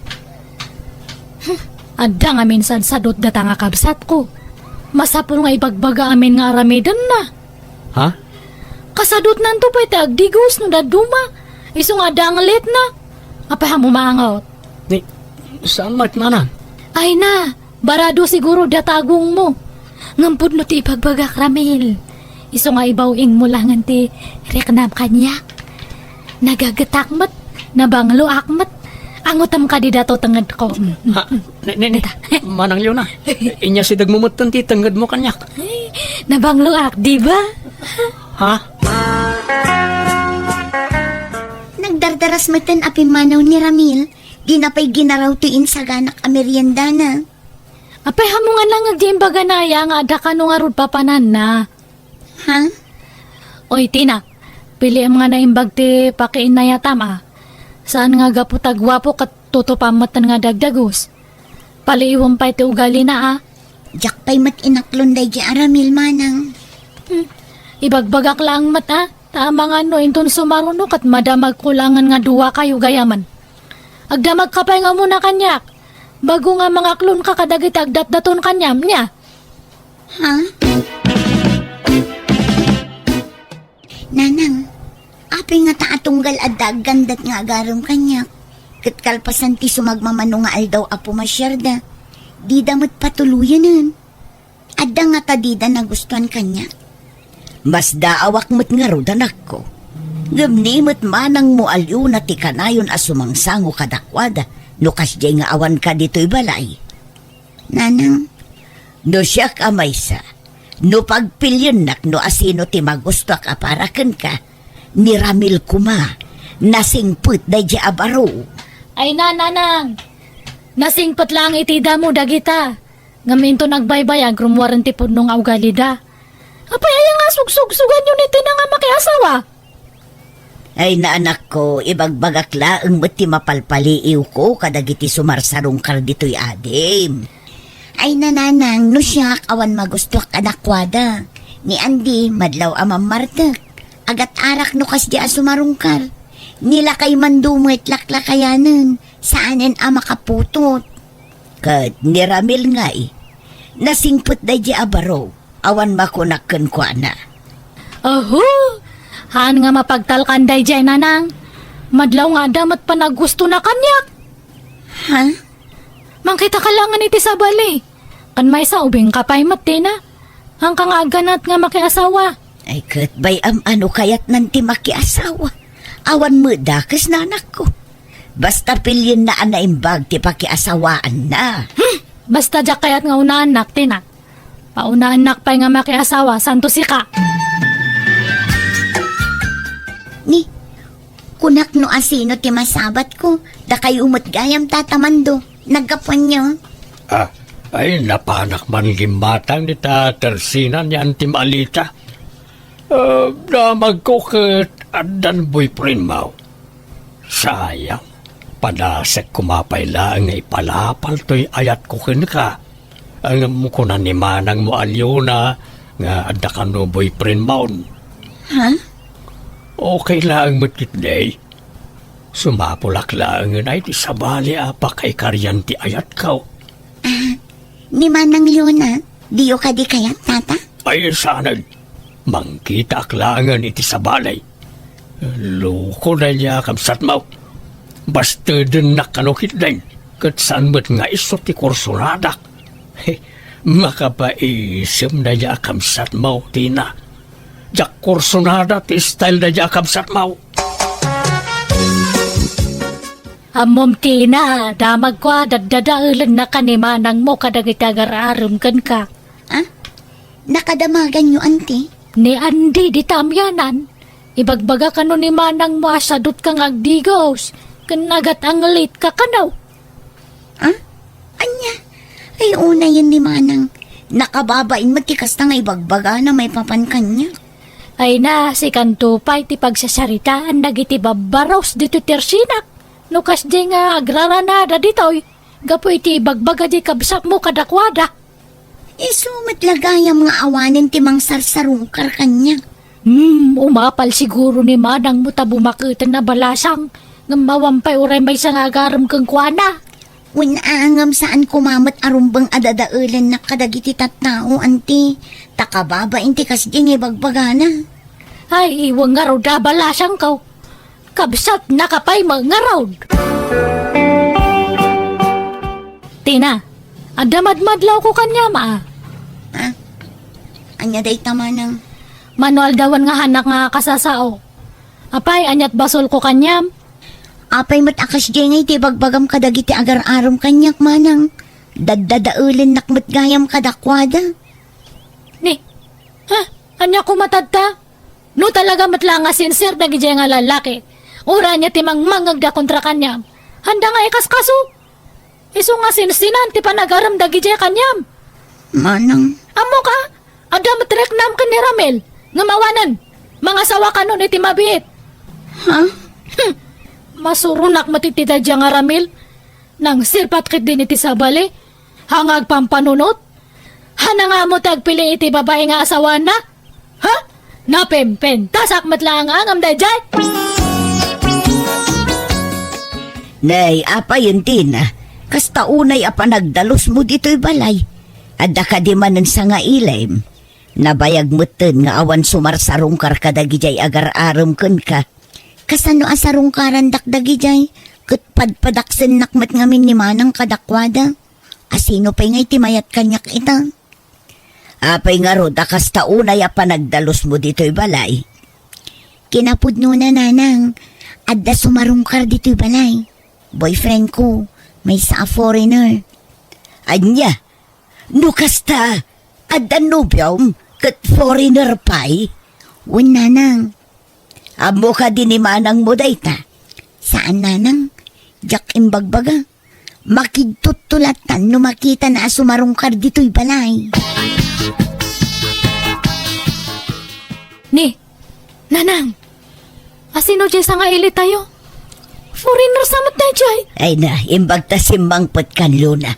Hmm, adda ngamin sadsadot data nga kabsatko. Masapul nga ibagbaga amin nga aramidenna. Ha? Kasadotnanto pay ti agdigos no dadduma. Isu nga adda nga letna. Apay a mo maangot? Ni, saan met, manang? Ay na, barado siguro da tagongmo. Ngem pudno ti ibagbagak, Ramil. Isu nga ibaw-ingmo laengen ti riknam kaniak. Nagagetak met, nabangloak met. Angotem kadi dato tengedko. Mm, mm, Ha? mm. Ni, ni, ni, Dita. Manang Leona, inyasidegmo metten ti tengedmo kaniak. Ay, nabangloak, di ba? Ha? Nagdardaras metten a pimmanaw ni Ramil. Dina pay ginaraw ti insaganak a meriendana. Apay, hamongan lang nga di imbagana aya nga adda kano ngarud papananna. Ha? Oy, Tina, piliem nga naimbag ti pakiinnayatam, a. Saan nga gapu ta guapo ket tutupam metten nga dagdagus. Paliiwem pay ti ugalina, a. Diak pay met inaklon daydi a Ramil, manang. Hmm. Ibagbagak laeng met, a. Ta amangan no inton sumaruno ket madamagko laengen nga duakayo gayamen. Agdamagka pay nga umuna kaniak. Bago nga mangaklonka kadagiti agdatdaton kaniam, nia? Ha? Nanang, apay ngata a tunggal adda aggandat nga agarem kaniak? Ket kalpasan ti sumagmamano nga aldaw a pumasiarda, dida met patuloyenen. Adda ngata dida nagustuan kaniak? Masdaawak met ngarud, anakko. Ngem ni met manangmo a Leona ti kanayon a sumangsango kadakuada no kasdiay nga awanka ditoy balay. Nanang. No siak a maysa, no pagpiliennak no asino ti magustuak a para kenka, ni Ramil koma, nasingpet daydi a baro. Ay na, nanang! Nasingpet laeng iti damo dagita. Ngem inton agbaybayag, rummuaren ti pudno nga ugalida. Apay aya nga sugsugsuganyo ni Tina nga makiasawa? Ay, na, anakko, ibagbagak laeng met ti mapalpaliiwko kadagiti sumarsarungkar ditoy adim. Ay, na, nanang, no siak, awan magustuak kadakuada. Ni Andy, madlaw a mammartek. Agat-arak no kasdi a sumarungkar. Ni lakay Mando met laklakayanen, saanen a makaputot. Ket ni Ramil ngay, nasingpet daydi a baro, awan makunak kenkuana. Aho! Haan nga mapagtalkan daydiay, nanang. Madlaw nga adda met panagustona kaniak. Ha? Mangkitaka laengen iti sabali. Kan maysa, ubingka pay met, Tina. Haanka nga agganat nga makiasawa. Ay, ket bay-am a no kayatnan ti makiasawa. Awan met dakes, nanakko. Basta pilienna a naimbag ti pakiasawaanna. Hmm! Basta diak kayat nga unaannak, Tina. Paunaennak pay nga makiasawa, santo sika. Ni, kunak no asino ti masabatko, dakayo met gayam, Tata Mando. Naggapuanyo? Ah, ay, napanak man gimmatang dita tersinan ni Auntie Malita. Ah, damagko ket addan boyfriend mo. Sayang, padasek koma pay laeng nga ipalapal toy ayatko kenka. Ngem kuna ni manang mo a Leona nga adda kano boyfriend mo. Ha? Okay laeng met ketdi. Sumapulak laengen ay ti sabali a pakaikarian ti ayatko. Ah, ni Manang Leona, diyo kadi kayat, Tata? Ay, saan? Mangkitaak laengen iti sabali. Loko daydiay a kabsatmo. Bastedennak kano ketdin, ket saan met nga isu ti kursonadak. Makapaisem daydiay a kabsatmo, Tina. Diak kursonada ti style daydiay a kabsatmo. Ammom, Tina, damagko a daddadaelennak ni manangmo kadagiti agar-arem kenka. Ah? Nakadamaganyo, Auntie? Ni Andy dita amianan. Ibagbaga kano ni manangmo a sadutka nga agdigos, ken agat-angelitka kano. Ah? Ania? Ay, unayen ni manang. Nakababain met ti kasta nga ibagbagana maipapan kaniak. Ay na, sikanto pay ti pagsasaritaan dagiti babbaros ditoy tersinak. No kasdi nga agraranada ditoy, gapu iti ibagbaga di kabsatmo kadakuada. Isu met la gayam nga awanen ti mangsarsarungkar kaniak. Hmm, umapal siguro ni manangmo ta bumaketen a balasang, ngem awan pay uray maysa nga agarem kenkuana. Wen a, ngem saan koma met a rumbeng a dadaelennak kadagiti tattao, Auntie, ta kababain ti kasdi nga ibagbagana. Ay, iwen ngarud a balasangko. Kabsatnaka pay met ngarud. Tina, adda madmadlawko kaniam a. Ah? Ania dayta manang? Mano aldawen nga hanak nga kasasao. Apay, aniat basolko kaniam? Apay met a kasdiay nga iti ibagbagam kadagiti agar-arem kaniak, manang? Daddadaelennak met gayam kadakuada. Ni, ha? Ania koma tatta? No talaga met la nga sincere dagidiay nga lallaki, uray ania ti mangmangngegda kontra kaniam, haanda nga ikaskaso. Isu nga sinsinan ti panagarem dagidiay kaniam. Manang. Ammoka, adda met riknam ken ni Ramil, ngem awanen, mangasawa kanon iti mabiit. Ha? Hmm. Masuronak met iti daydiay nga Ramil. Nangsirpat ketdin iti sabali. Haan nga agpampanunot. Haan nga ammo ti agpili iti babai nga asawaanna. Ha? Napempentasak met laeng nga angam daydiay. Nay, apayen, Tina? Kasta unay a panagdalusmo ditoy balay. Adda kadi manen sangailim? Nabayag metten nga awan sumarsarungkar kadagidiay agar-arem kenka. Kasano a sarungkarandak dagidiay? Ket padpadaksennak met ngamin ni manang kadakuada. Asino pay ngay ti mayat kaniak ita? Apay ngarud a kasta unay a panagdalusmo ditoy balay? Kinapudnona, nanang, adda sumarungkar ditoy balay. Boyfriend ko, maysa a foreigner. Ania? No kasta, adda nobiom ket foreigner pay? Wen, nanang. Ammo kadi ni manangmo dayta? Saan, nanang. Diak imbagbaga. Makigtutto lattan no makitana a sumarungkar ditoy balay. Ni, nanang, asino diay sangailitayo? Foreigner sa met daydiay. Ay na, imbag ta simmangpet kan Luna.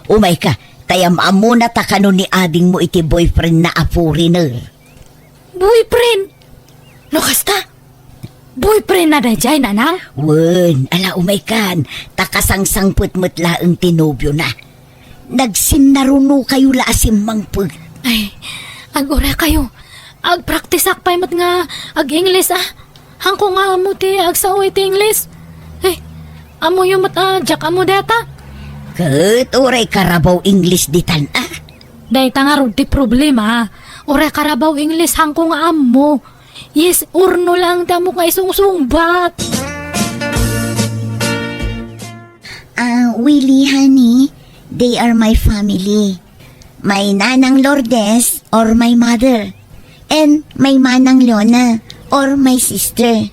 Umayka, ta am-ammona ta kano ni adingmo iti boyfriendna a foreigner. Boyfriend? No kasta, boyfriendna daydiay, nanang? Wen, ala, umaykan, ta kasangsangpet met laeng ti nobiona. Nagsinnarunokayo la a simmangpet. Ay, ag-orekayo. Agpraktisak pay met nga ag-Ingles, a. Haanko nga ammo ti agsao iti Ingles. Ay, ammoyo met a diak ammo dayta. Ket uray karabaw Ingles ditan, a. Dayta ngarud ti problema. Uray karabaw Ingles, haanko nga ammo. Yes or no lang ti ammok nga isungsungbat. Ah, Willie, honey, they are my family. My Nanang Lourdes or my mother. And my Manang Leona or my sister.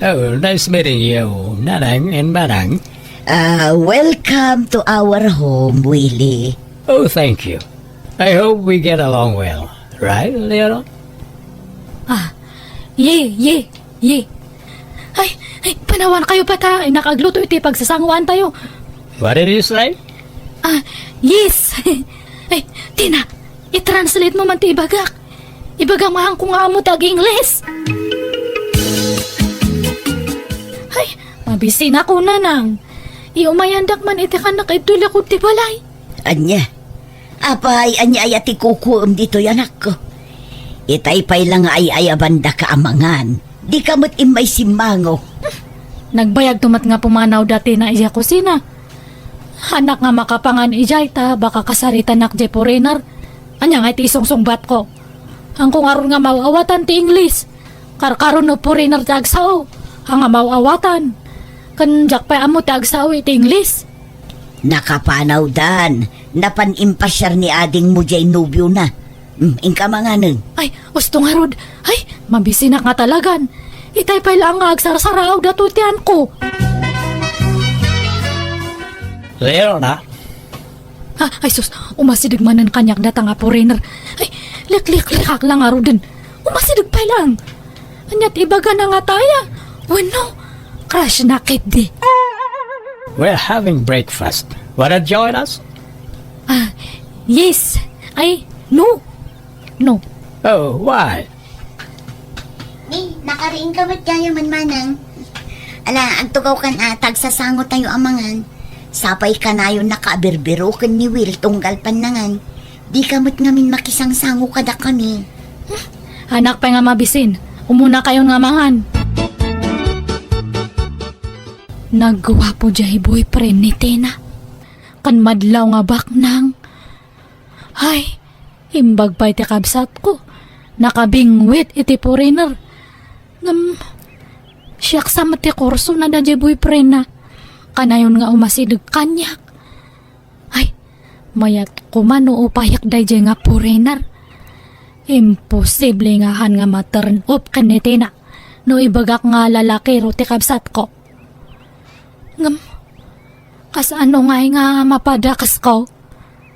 Oh, nice meeting you, Nanang and Manang. Uh, welcome to our home, Willie. Oh, thank you. I hope we get along well. Right, Leona? Ah, ye, ye, ye. Ay, ay, panawan kayo pa ta, ay, nakagluto iti pagsasanguan tayo. What did you say? Ah, yes. Ay, Tina, i-translate mo man ti ibagak. Ibagam a haanko nga ammo ti ag-Ingles. Ay, mabisin ako, Nanang. Iumayandak man iti kannak iti likod ti balay. Ania? Apay, ania aya ti kukuem ditoy, anakko? Itay pay la nga ay-ayabandaka a mangan. Dika met immay simmango. Nagbayagto met nga pumanawda Tina idiay kusina. Haannak nga makapangan idiay ta baka kasaritanak diay foreigner. Ania ngay ti isungsungbatko? Haanko ngarud nga maaw-awatan ti Ingles. Karkaro no foreigner ti agsao, a nga maaw-awatan. Ken diak pay ammo ti agsao iti Ingles. Nakapanawdan, napan impasiar ni adingmo diay nobiona. Hmm, inka manganen. Ay, usto ngarud. Ay, mabisinak nga talagan. Itay pay laeng nga agsarsaraawda toy ti haanko. Leona? Ah, ay sus, umasideg manen kaniak data nga foreigner. Ay, likliklikak la ngaruden. Umasideg pay laeng. Ania ti ibagana nga taya? Wenno, crush na ketdi. We're having breakfast. Wanna join us? Ah, yes. Ay, no. No. Oh, why? Ni, nakariingka met gayam, Manang. Ala, agtugawkan a, ta agsasango tayo a mangan. Sapay kanayon nakabirbiroken ni Will tunggal pannangan. Dika met ngamin makisangsango kadakami. Haannak pay nga mabisin. Umunakayon nga mangan. Nagguapo diay boyfriend ni Tina. Ken madlaw nga baknang. Ay, imbag pay ti kabsatko. Nakabingwit iti foreigner. Ngem, siak sa met ti kursona daydiay boyfriendna. Kanayon nga umasideg kaniak. Ay, mayat koma no upayak daydiay nga foreigner. Imposible nga haan nga ma-turn off ken ni Tina no ibagak nga lalakiro ti kabsatko. Ngem, kasano ngay nga mapadakesko?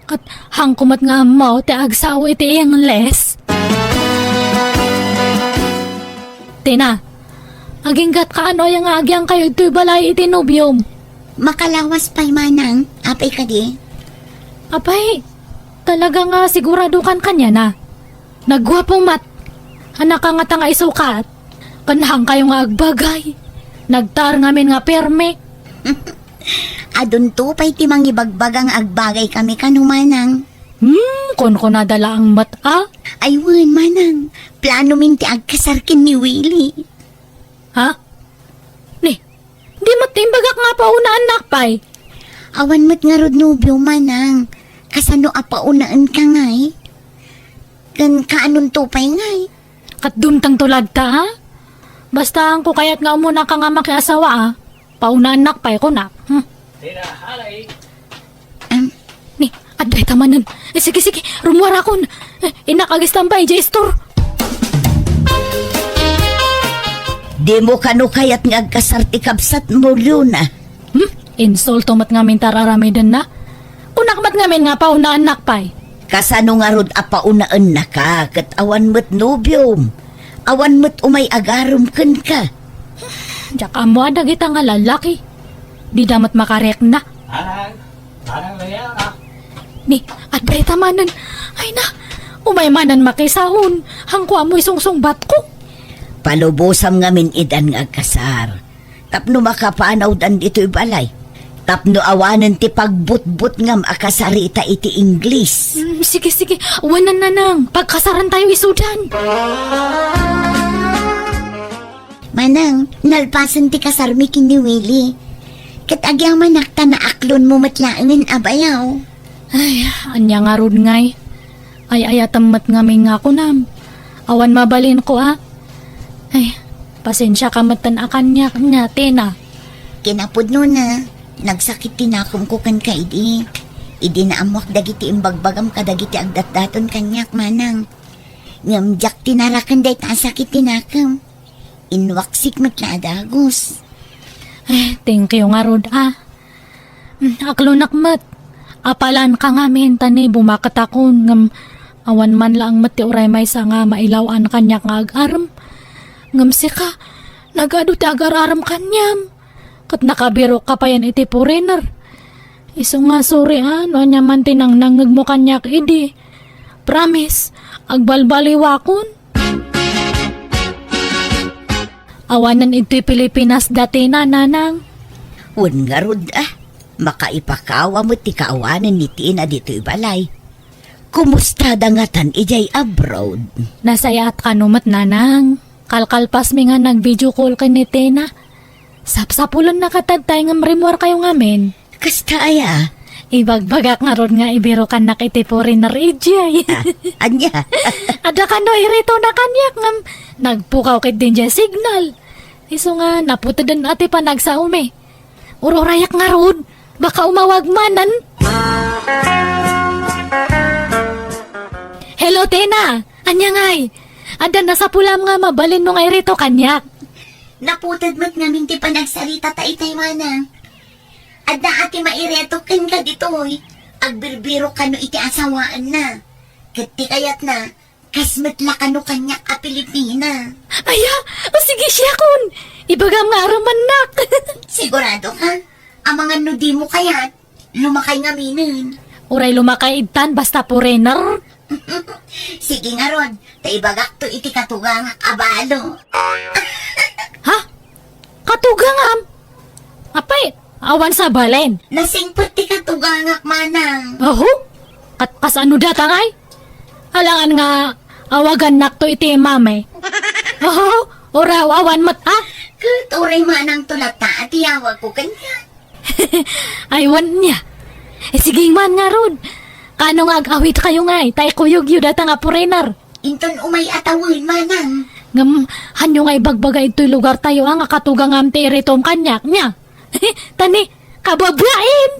Ket haanko met nga ammo ti agsao iti Ingles. Tina, aginggatka no aya nga agyangkayo ditoy balay iti nobiom? Makalawas pay, Manang. Apay kadi? Apay, talaga nga siguradokan kaniana? Nagguapo met. Haannaka ngata nga isukat. Ken haankayo nga agbagay. Nagtaar ngamin nga permi. Adunto pay ti mangibagbaga nga agbagay kami kano, Manang. Hmm, kunkunada laeng met a? Ay wen, Manang. Planomin ti agkasar ken ni Willie. Ha? Ni, di met imbagak nga paunaan nak pay. Awan met ngarud nobio, Manang. Kasano a paunaen ka ngay? Ken kaanonto pay ngay? Ket dumteng to ladta, ha? Basta haanko kayat nga umunaka nga makiasawa, a. Paunaan nak pay, kunak. Hmm. Tina, halay. Am? Ni, adda ita manen. Eh, sige, sige, rummuarakon. Eh, innak agistambay, idiay istor. Dimo kano kayat nga agkasar ti kabsatmo, Leona? Hmm? Insulto met ngamin ti ar-aramidenna. Kunak met ngamin nga paunaan nak pay. Kasano ngarud a paunaennaka ket awan met nobiom? Awan met umay agarum kenka? Diak ammo a dagita nga lalaki. Dida met makarekna. Manang, Manang Leona. Ni, adda ita manen. Ay na, umay manen makisaon. Haanko ammo isungsungbatko. Palubosam ngamin idan nga agkasar. Tapno makapanawdan ditoy balay. Tapno awanen ti pagbutbutngam a kasarita iti Ingles. Mm, sige, sige. Awanen, Nanang. Pagkasaran tayo isudan. Manang, nalpasen ti kasarmi ken ni Willie. Ket agyamanak ta naaklonmo met laengen a bayaw. Ay, ania ngarud ngay? Ay-ayatem met ngamin nga kunam. Awan mabalinko, a. Ay, pasensiaka metten a kaniak, nia, Tina. Kinapudnona, nagsakit ti nakomko kenka idi. Idi naammoak dagiti imbagbagam kadagiti agdatdaton kaniak, manang. Ngem diak tinaraken dayta a sakit ti nakem. Inwaksik met la a dagus. Eh, thank you ngarud, a. Mm, aklonak met. Apalanka ngamin, ta ni bumaketakon, ngem awan man laeng met ti uray maysa nga mailaw-an kaniak nga agarem. Ngem sika, nagadu ti agar-arem kaniam. Ket nakabirokka payen iti foreigner. Isu nga sorry, a, no ania man ti nangnangngegmo kaniak idi. Promise, agbalbaliwakon. Awanen iti Pilipinas dati, nanang. Wen ngarud, a. Makaipakawa met ti kaawanen ni Tina ditoy balay. Kumustada ngatan idiay abroad? Nasayaat kano met, nanang. Kalkalpasmi nga nag-video call ken ni Tina. Sapsapulennaka ta tay ngem rimmuarkayo ngamin. Kasta aya? Ibagbagak ngarud nga ibirokannak iti foreigner idiay. Ah, ania? Adda kano iritona kaniak ngem nagpukaw ketdi idiay signal. Isu nga naputeden a ti panagsaomi. Ururayak ngarud, baka umawag manen. Hello, Tina! Ania ngay? Adda nasapulam nga mabalinmo nga irito kaniak? Naputed met ngamin ti panagsarita ta itay, manang. Adda a ti mairetok kenka ditoy. Agbirbirok kano iti asawaanna. Ket ti kayatna, kas met la kano kaniak a Pilipina. Aya, o sige, siakon. Ibagam nga arumannak. Sigurado ka? Amangan no dimo kayat, lumakay ngaminen. Uray lumakay ittan, basta foreigner. Sige ngarud, ta ibagakto iti katugangak a balo. Ha? Katugangam? Apay, awan sabalen. Nasingpet ti katugangak, manang. Aho? Kat-, kasano data ngay? Alangan nga awagannakto iti mami. Aho? Ura, awan met, ha? Ket uray manang tulata a tiyawagko kenka. Ay, wen nia. Eh, sige man ngarud. Kano nga ag-awidkayo ngay, ta ikuyogyo data nga foreigner. Inton umay a tawen, manang. Ngem, hanyo nga ibagbaga itoy lugartayo, a, nga katugangam ti iritom kaniak, nia? Tani, kababain!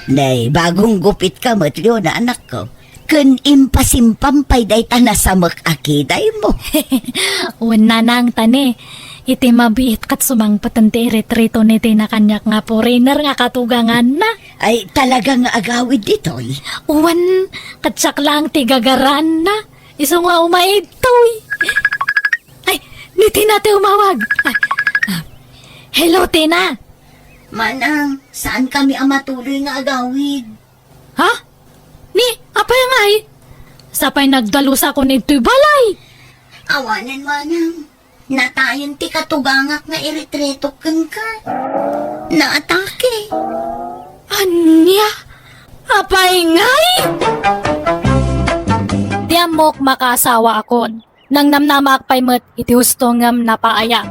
Nay, bagong gupitka met, Leona, anakko. Ken impasimpam pay dayta nasamek a kidaymo. Wen, nanang, tani, iti mabiit ket sumangpeten ti iritritona ti nakaniak nga foreigner nga katuganganna. Ay, talaga nga agawid ditoy? Wen, ket siak laeng ti gagaranna. Isu nga umay ditoy. Ay, ni Tina ti umawag. Ay, ah. Hello, Tina. Manang, saan kami a matuloy nga agawid? Ha? Ni, apay ngay? Sapay nagdalusakon itoy balay. Awanen, manang. Natayen ti katugangak nga iritretok kenka. Naatake. Ania? Apay ngay? Ti ammok, makaasawaakon. Nangnamnamaak pay met iti husto ngem napaayak.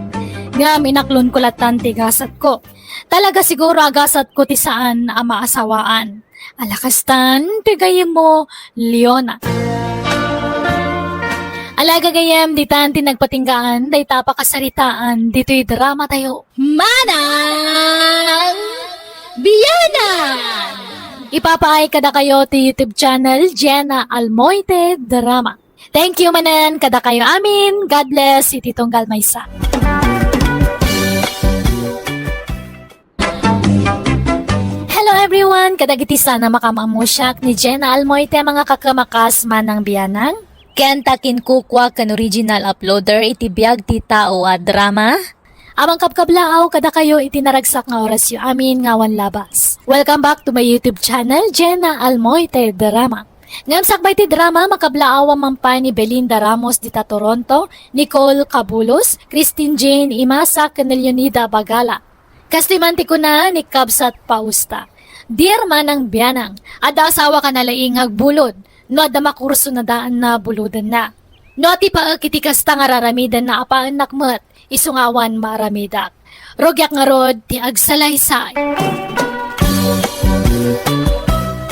Ngem inaklonko lattan ti gasatko. Talaga siguro a gasatko ti saan a maasawaan. Ala kastan ti gayyemmo, Leona. Ala gagayyem, ditan ti nagpatinggaan dayta a pakasaritaan ditoy dramatayo. Manang Biyanan! Ipapaay kadakayo ti YouTube channel Jenna Almoite Drama. Thank you manen kadakayo amin. God bless iti tunggal maysa. Hello everyone! Kadagiti saan a makaammo siak ni Jenna Almoite, mga kakamakas, Manang Biyanang. Ken ta kinkukua ken original uploader iti biag ti tao a drama. Awan kabkablaaw kadakayo iti naragsak nga orasyo amin nga awan labas. Welcome back to my YouTube channel, Jenna Almoite Drama. Ngem sakbay ti drama, makablaawan man pay ni Belinda Ramos dita Toronto, Nicole Cabulos, Christine Jane Imasa, ken Leonida Bagala. Kastoy man ti kuna ni Kabsat Pausta, "Dear Manang Biyanang, adda asawaka a laing nga agbulod, no adda makurso na daan na bulodenna. No ati paek iti kasta nga raramidenna, apaennak met, isu nga awan maaramidak. Rugiak ngarud ti agsalaysay."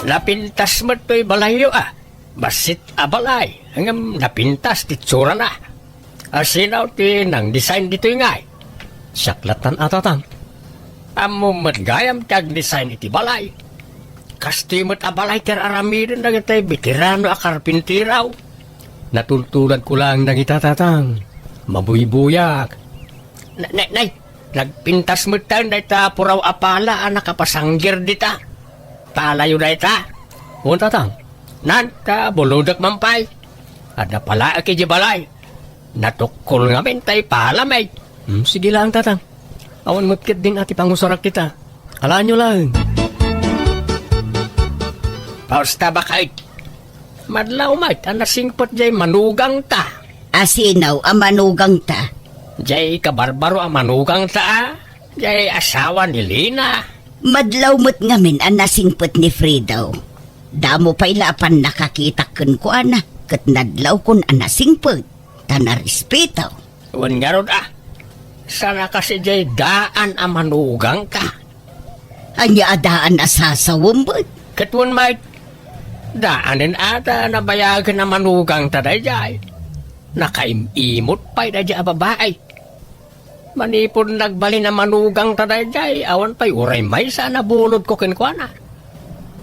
Napintas met toy balayyo a. Bassit a balay, ngem napintas ti itsurana. A, sino ti nang-design ditoy ngay? Siak lattan a tatang. Ammom met gayam ti agdesign iti balay. Kastoy met a balay ti ar-aramiden dagiti veterano a karpintero. Natultuladko laeng dagita, Tatang. Mabuybuyak. Na-, nay, nay, nagpintas metten dayta puraw a pala a nakapasanggir dita. Palayo dayta? Wen, Tatang. Nan, ta bulodek man pay. Adda palaek idiay balay. Natukkol ngamin tay pala met. Hmm, sige laeng, Tatang. Awan met ketdin a ti pangusarak ita. Alaenyo laeng. Basta baket. Madlaw met a nasingpet jay manugangta. Asino a manugangta? Jay kabarbaro a manugangta, a? Jay asawa ni Lina. Madlaw met ngamin a nasingpet ni Fredo. Damo pay la a pannakakitak kenkuana, ket nadlawkon a nasingpet, ta narespeto. Wen ngarud a, saan a kas idiay daan a manugangka? Ania a daan a sasawem, bet? Ket wen met, daanen a ta nabayagen a manugangta daydiay. Nakaim-imot pay daydiay a babai. Manipud nagbalin a manugangta daydiay, awan pay uray maysa a nabulodko kenkuana.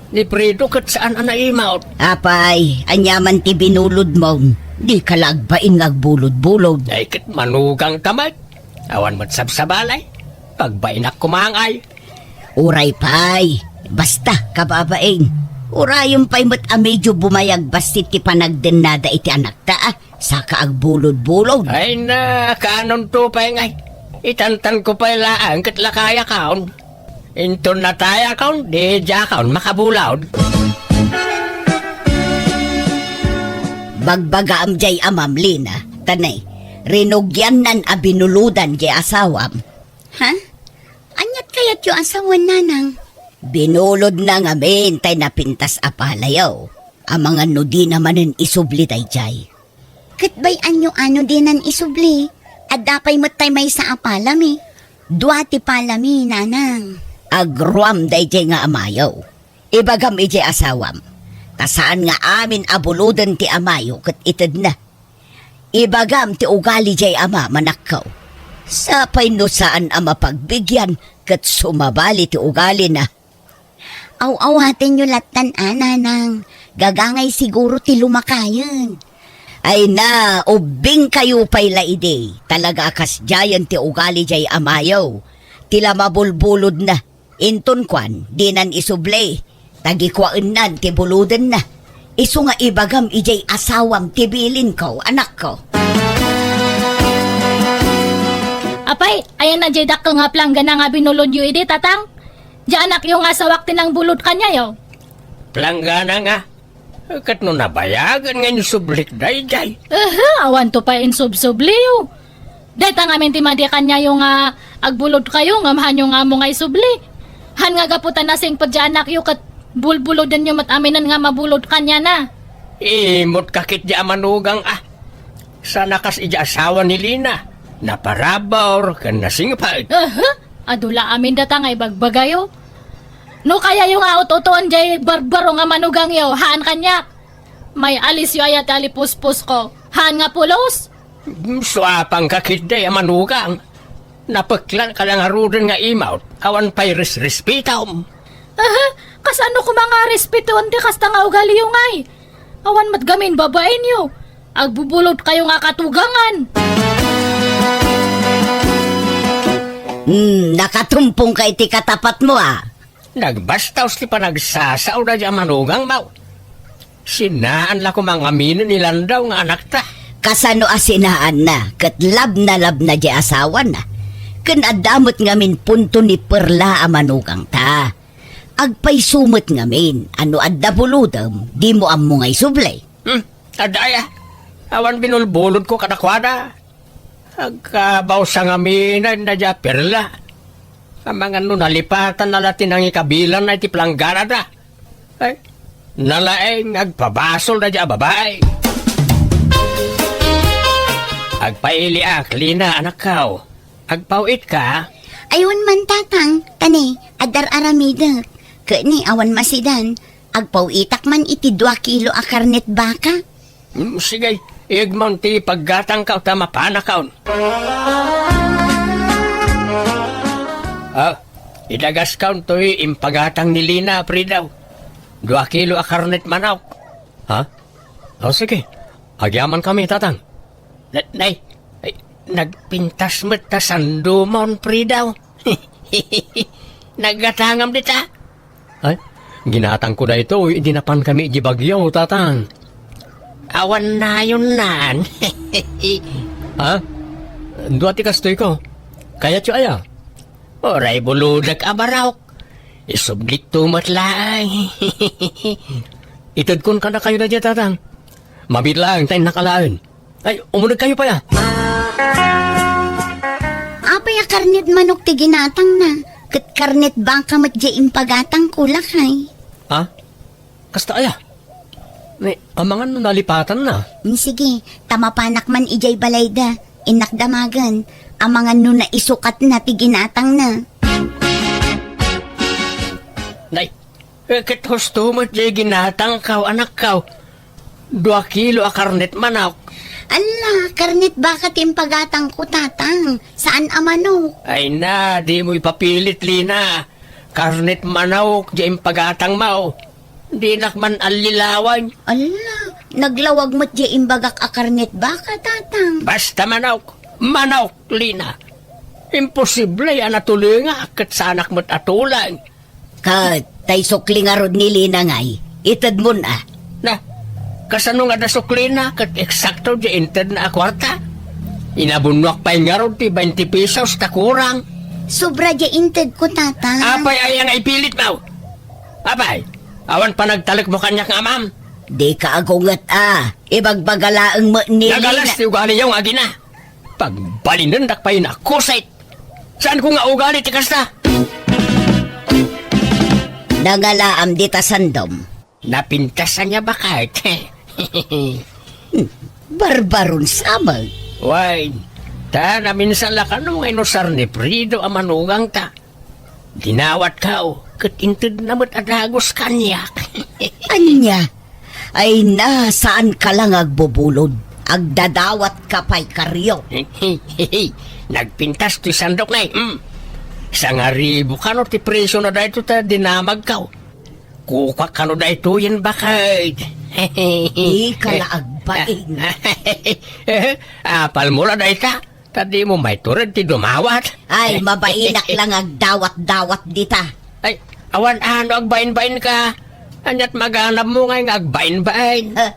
Ni Fredo ket saan a naimot. Apay, ania man ti binulodmo? Dika la agbain nga agbulod-bulod. Ay, ket manugangta met. Awan met sabsabali. Pagbainnak koma ngay. Uray pay. Basta, kababain. Urayon pay met a medyo bumayag bassit ti panagdennada iti anakta, a. Saka agbulod-bulod. Ay na, kaanonto pay ngay. Itantanko pay laeng ket lakayakon. Inton natayakon, diakon makabulod. Bagbagaam jay amam, Lina, ta ne, rinugiannan a binulodan jay asawam. Ha? Aniat kayatyo a sawen, nanang? Binulodna ngamin tay napintas a palayo. Amangan no dina manen isubli daydiay. Ket bay-anyo a no dinan isubli, adda pay met tay maysa a palami. Dua ti palami, nanang. Agruam daydiay nga amayo. Ibagam idiay asawam. Ta saan nga amin a buloden ti amayo ket itedna. Ibagam ti ugali jay ama, manakkaw. Sapay no saan a mapagbigian ket sumabali ti ugalina. Aw-awatenyo lattan a, nanang. Gagangay siguro ti lumakayen. Ay na, ubbingkayo pay la idi. Talaga a kasdiayen ti ugali jay amayo. Ti la mabulbulodna. Inton kuan, dinan isubli. Tagikuaennan ti bulodenna. Isu nga ibagam idiay asawam ti bilinko, anakko. Apay, ayanna jay dakkel nga planggana nga binulodyo idi, tatang? Jay anakyo nga asawak ti nangbulod kaniayo. Planggana nga? Ket no nabayagen nga insublik daydiay. Aha, awanto pay insubsubliyo. Dayta ngamin ti madi kaniayo nga agbulodkayo ngem haanyo nga ammo nga isubli. Haan nga gapu ta nasingpet jay anakyo ket bulbulodenyo met aminen nga mabulod kaniana. Imot ka ketdi a manugang a. Saan a kas idiay asawa ni Lina. Naparabur ken nasingpet. Aha, adu la amin data nga ibagbagayo. No kayayo nga ut-utoen jay barbaro nga manugangyo, haan kaniak. May alisyo aya ti alipuspusko. Haan nga pulos? Mm, suapan ka ketdi a manugang. Napeklan ka la ngaruden nga imawt, awan pay resrespetom. Aha, kasano koma nga respetoen ti kasta nga ugaliyo ngay? Awan met gamin babaenyo. Agbubulodkayo nga katugangan. Hmm, nakatumpong ka iti katapatmo, a. Nagbastaos ti panagsasao daydiay a manugangmo. Sinaan la koma nga aminen ni Landaw nga anakta. Kasano a sinaanna ket labnalabna jay asawana. Ken adda met ngamin punto ni Perla a manugangta. Agpayso met ngamin a no adda bulodem, dimo ammo nga isubli. Hmm, adda aya. Awan binulbulodko kadakuada. Agkabawsa ngamin daydiay a Perla. Amangan no nalipatanna la ti nangikabilanna iti plangganada. Ay, nalaeng agpabasol daydiay a babai. Agpailiak, Lina, anakko. Agpaw-itka? Ay, wen man, tatang, ta ne, adda ar-aramidek. Ket ne, awan masidan, agpaw-itak man iti dua kilo a karnet baka. Hmm, sige, igmon ti paggatangko ta mapanakon. Ah, Idagaskaw toy impagatang ni Lina, Frido. Dua kilo a karnet manok. Ha? O, sige. Agyamankami, Tatang. Na-, nay, ay, nagpintas met ta sandumon, Frido. Naggatangam dita. Ay, ginatangko daytoy idi napankami idiay Baguio, Tatang. Awan nayonnan. Ha? Dua ti kastoyko. Kayatyo aya? Uray buludak a barok. Isublikto met laeng. Itedkon kadakayo daydiay, Tatang. Mabiit laeng ta innak alaen. Ay, umunegkayo pay, a. Apay a karnet manok ti ginatangna? Ket karnet baka met diay impagatangko, lakay. Ha? Kasta aya? Ni, amangan no nalipatanna. Mm, sige, ta mapanak man idiay balayda. Innak damagen, amangan no naisukatna ti ginatangna. Nay, eh, ket husto met diay ginatangko, anakko. Dua kilo a karnet manok. Ala, karnet baka ti impagatangko, Tatang. Saan a manok. Ay na, dimo ipapilit, Lina. Karnet manok diay impagatangmo. Dinak man allilawan. Ala, naglawag met diay imbagak a karnet baka, Tatang. Basta manok. Manok, Lina. Imposible a natulingak ket saanak met a tuleng. Ket tay sukli ngarud ni Lina ngay, itedmon a. Na, kasano nga da suklina ket eksakto diay intedna a kuarta? Inabunnoak pay ngarud ti bainte pesos ta kurang. Sobra diay intedko, Tatang. Apay aya nga ipilitmo? Apay, awan panagtalekmo kaniak nga amam? Dika agunget a, ibagbaga laeng met ni Lina. Nagalas ti ugaliyo nga agina. Pagbalinendak pay nakusit. Saanko nga ugali ti kasta? Nangalaam dita sandom. Napintasan niya baket. Hmm, barbaron sa met. Way, ta naminsan la kano nga inusar ni Frido a manugangta. Dinawatko, ket intedna met a dagus kaniak. Ania? Ay na, saanka la nga agbubulod. Agdadawatka pay kario. Nagpintas toy sandok, nay. Hmm. Sangaribu kano ti presio na daytoy ta dinamagko. Kukuak kano daytoyen baket. Dika la agbain. Apalmo la dayta? Ta dimo maitured ti dumawat. Ay, mabainak la nga agdawat-dawat dita. Ay, awan a no agbain-bainka. Ania't maganabmo ngay nga agbain-bain? Eh,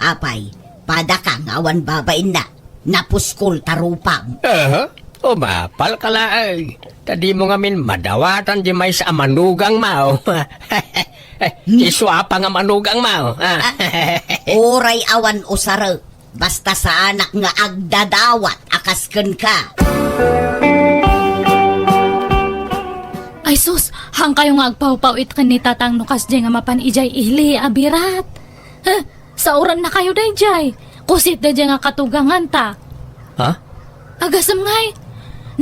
apay, padaka nga awan babainna. Napuskol ta rupam. Aha, umapalka laeng. Ta dimo ngamin madawatan diay maysa a manugangmo. Isu a pay nga manugangmo. Ah. Uray awan usarek. Basta saanak nga agdadawat a kas kenka. Ay sus, haankayo nga agpawpaw-it ken ni Tatang no kasdiay nga mapan idiay ili a birat. Huh, saorannakayo daydiay. Kusit daydiay nga katuganganta. Ha? Agasem ngay,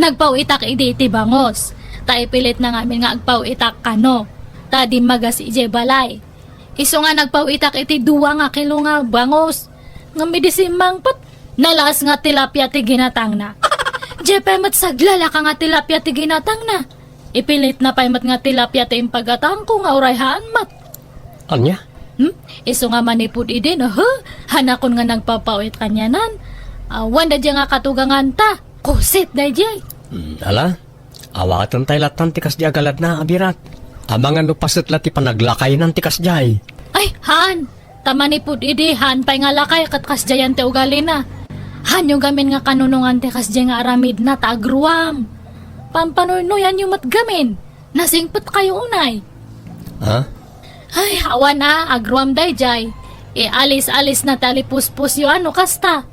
nagpaw-itak idi iti bangos. Ta ipilitna ngamin nga agpaw-itak kano. Ta dimmagas idiay balay. Isu nga nagpaw-itak iti dua nga kilo nga bangos. Ngem idi simmangpet, nalaas nga tilapia ti ginatangna. Diay pay met saglalaka nga tilapia ti ginatangna. Ipilitna pay met nga tilapia ti impagatangko nga uray haan met. Ania? Hmm? Isu nga manipud idi, aha, haanakon nga nagpapaw-it kanianan. Awan daydiay nga katuganganta. Kusit daydiay. Hmm, ala, Awaten tay lattan ti kasdi a galadna a birat. Amangan no paset la ti panaglakaynan ti kasdiay. Ay, haan! Ta manipud idi, haan pay nga lakay ket kasdiayan ti ugalina. Haanyo gamin nga kanunongan ti kasdiay nga aramidna ta agruam. Pampanuynoyanyo met gamin. Nasingpetkayo unay. Ha? Ay, awan a, agruam daydiay. Ialis-alisna ti alipuspusyo a no kasta.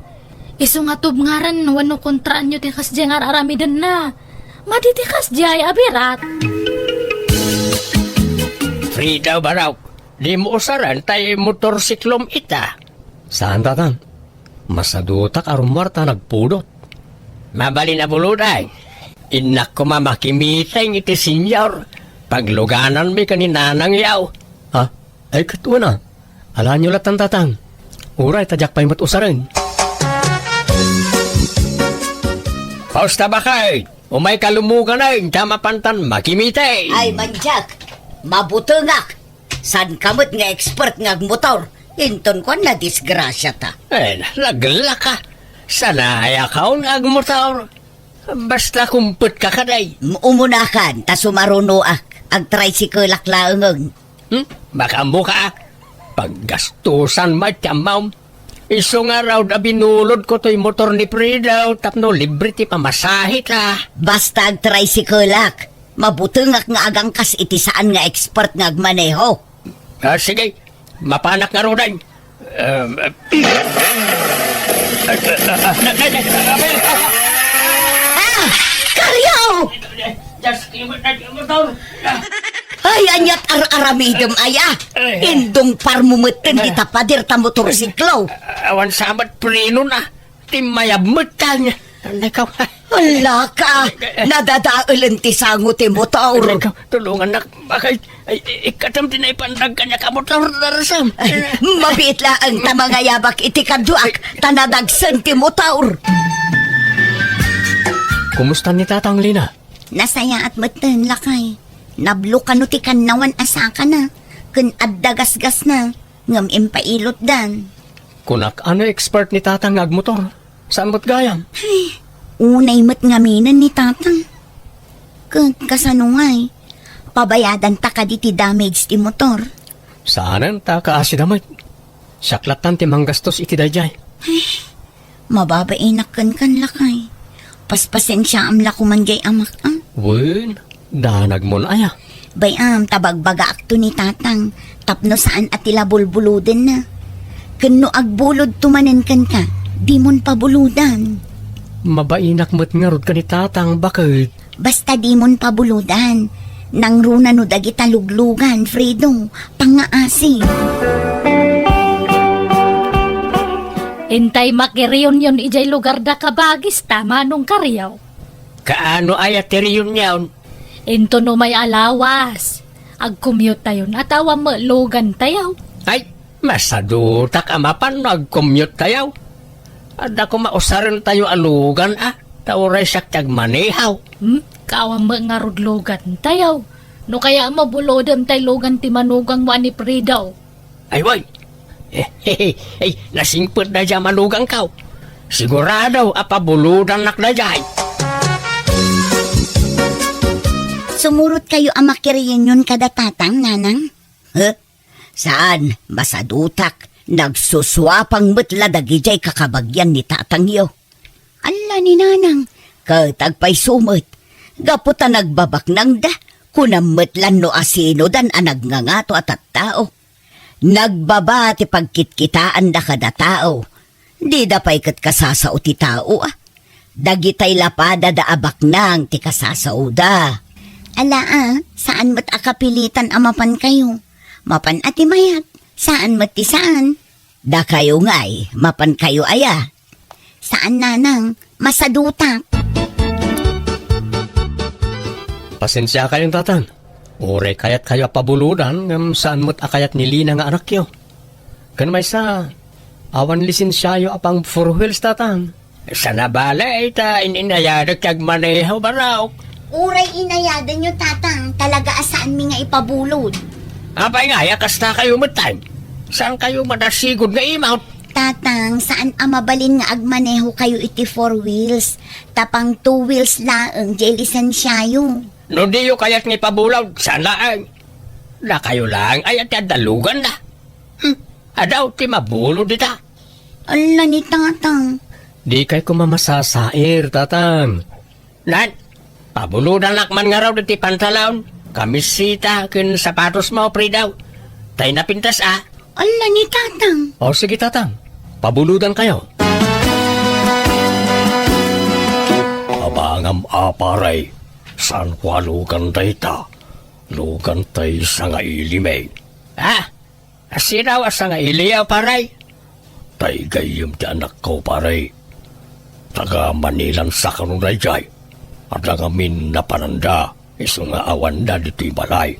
Isu nga tubngaran wenno kontraanyo ti kasdiay nga ar-aramidenna. Madi ti kasdiay a birat. Frida, barok, dimo usaren tay motorsiklom ita. Saan, Tatang? Masadutak a rummuar ta nagpudot. Mabalin a buludan. Innak koma makimiteng iti senior. Paglugananmi ken ni nanangyo. Ha? Ay, ket wen a. Alaenyo lattan, Tatang. Uray ta diak pay met usaren. Pausta, baket! Umayka lumuganay, ta mapantan makimiti. Ay, mandiak. Mabutengak. Saanka met nga expert nga agmotor. Inton kuan, nadisgrasiata. Eh, naglaka. Sanayakon nga agmotor. Basta kumpetka kadi. M-, umunakan, ta sumarunoak. Agtricycle-ak laengen. Hmm? Makaammoka, a? Paggastusan met ti ammom. Isu ngarud a binulodko toy motor ni Fredo tapno libre ti pamasaheta. Basta agtricycle-ak, mabutengak nga agangkas iti saan nga expert nga agmaneho. Ah, sige, mapanak ngaruden. Um, uh, Ah! Kario! Ay, ania't ar-aramidem aya? Ay. Indungparmo metten dita pader ta motorsiklo. Awan sa met prenona. Timmayab metten. Nakaw. Ala ka, nadadaelen ti sango ti motor. Nakaw, tulongannak. Bakit? Ay, i-, ikkatam ti naipandag kaniak a motor, Darsam. Ay, mabiit laeng ta mangayabak iti kaduak, ta nadagsen ti motor. Kumusta ni Tatang, Lina? Nasayaat metten, lakay. Nablo kano ti kannawan a sakana, ken adda gasgasna, ngem impailotdan. Kunak, a no expert ni Tatang nga agmotor? Saan met gayam? Ay, unay met ngaminen ni Tatang. Ket kasano ngay? Pabayadanta kadi ti damage ti motor? Saanen ta kaasida met. Siak lattan ti manggastos iti daydiay. Ay, mababainak kenkan, lakay. Paspasensiaam la koman diay amak, a? Wen, danagmon aya? Bay-am ta bagbagaakto ni Tatang tapno saan a ti la bulbulodenna. Ken no agbulodto manen kenka, dimon pabulodan. Mabainak met ngarud ken ni Tatang, baket. Basta dimon pabulodan. Nangruna no dagita luglugan, Fredo, pangngaasi. Intay makireunion idiay lugarda, kabagis, ta manong Kario. Kaano aya ti reunion? Inton umay a lawas, agcommute-tayon a ta awan met lugantayo. Ay, masadutak a mapan no agcommute-tayo. Adda koma usarentayo a lugan, a, ta uray siak ti agmaneho. Hmm? Kaawan met ngarud lugantayo. No kayat mo, bulodem tay lugan ti manugangmo a ni Fredo. Ay, way! Ay, nasingpet daydiay a manugangko. Sigurado a pabulodannak daydiay. Sumurotkayo a makireunion kada Tatang, Nanang? Huh? Saan, masadutak. Nagsusuapang met la dagidiay kakabagian ni Tatangyo. Alla ni Nanang, ket agpayso met, gapu ta nagbabaknangda, kunam met lan no asinodan a nagngangato a tattao. Nagbaba ti pagkitkitaanda kada tao. Dida pay ket kasasao ti tao, a. Dagitay la padada a baknang ti kasasaoda. Ala, a, saan met a kapilitan a mapankayo. Mapan a ti mayat, saan met ti saan. Dakayo ngay, mapankayo aya? Saan, Nanang, masadutak. Pasensiakayon, Tatang. Uray kayatkayo a pabulodan, ngem saan met a kayat ni Lina nga anakyo. Ken maysa, awan lisensiayo a pang four wheels, Tatang. Sana bale, ta in-inayadak ti agmaneho, barok. Uray inayadanyo, Tatang, talaga a saanmi nga ipabulod. Apay nga, ya kastakayo metten? Saankayo madasigod nga imawt? Tatang, saan a mabalin nga agmanehokayo iti four wheels, ta pang two wheels laeng diay lisensiayo. No diyo kayat nga ipabulod, saan laeng. Dakayo laeng aya ti adda luganda. Hmm, adaw ti mabulod dita. Ala ni Tatang. Dikay koma masasair, Tatang. Nan, pabulodanak man ngarud iti pantalon, kamiseta, ken sapatosmo, Fredo. Tay napintas, a. Ala ni Tatang. O, sige, Tatang. Pabulodankayo. Abangam, a, pare. Saan ko a lugan dayta? Lugan tay sangailimi. Ah, Asino a sangailiyo, pare? Tay gayyem ti anakko, pare. Taga Manilan sa kano daydiay. Adda ngamin napananda, isu nga awanda ditoy balay.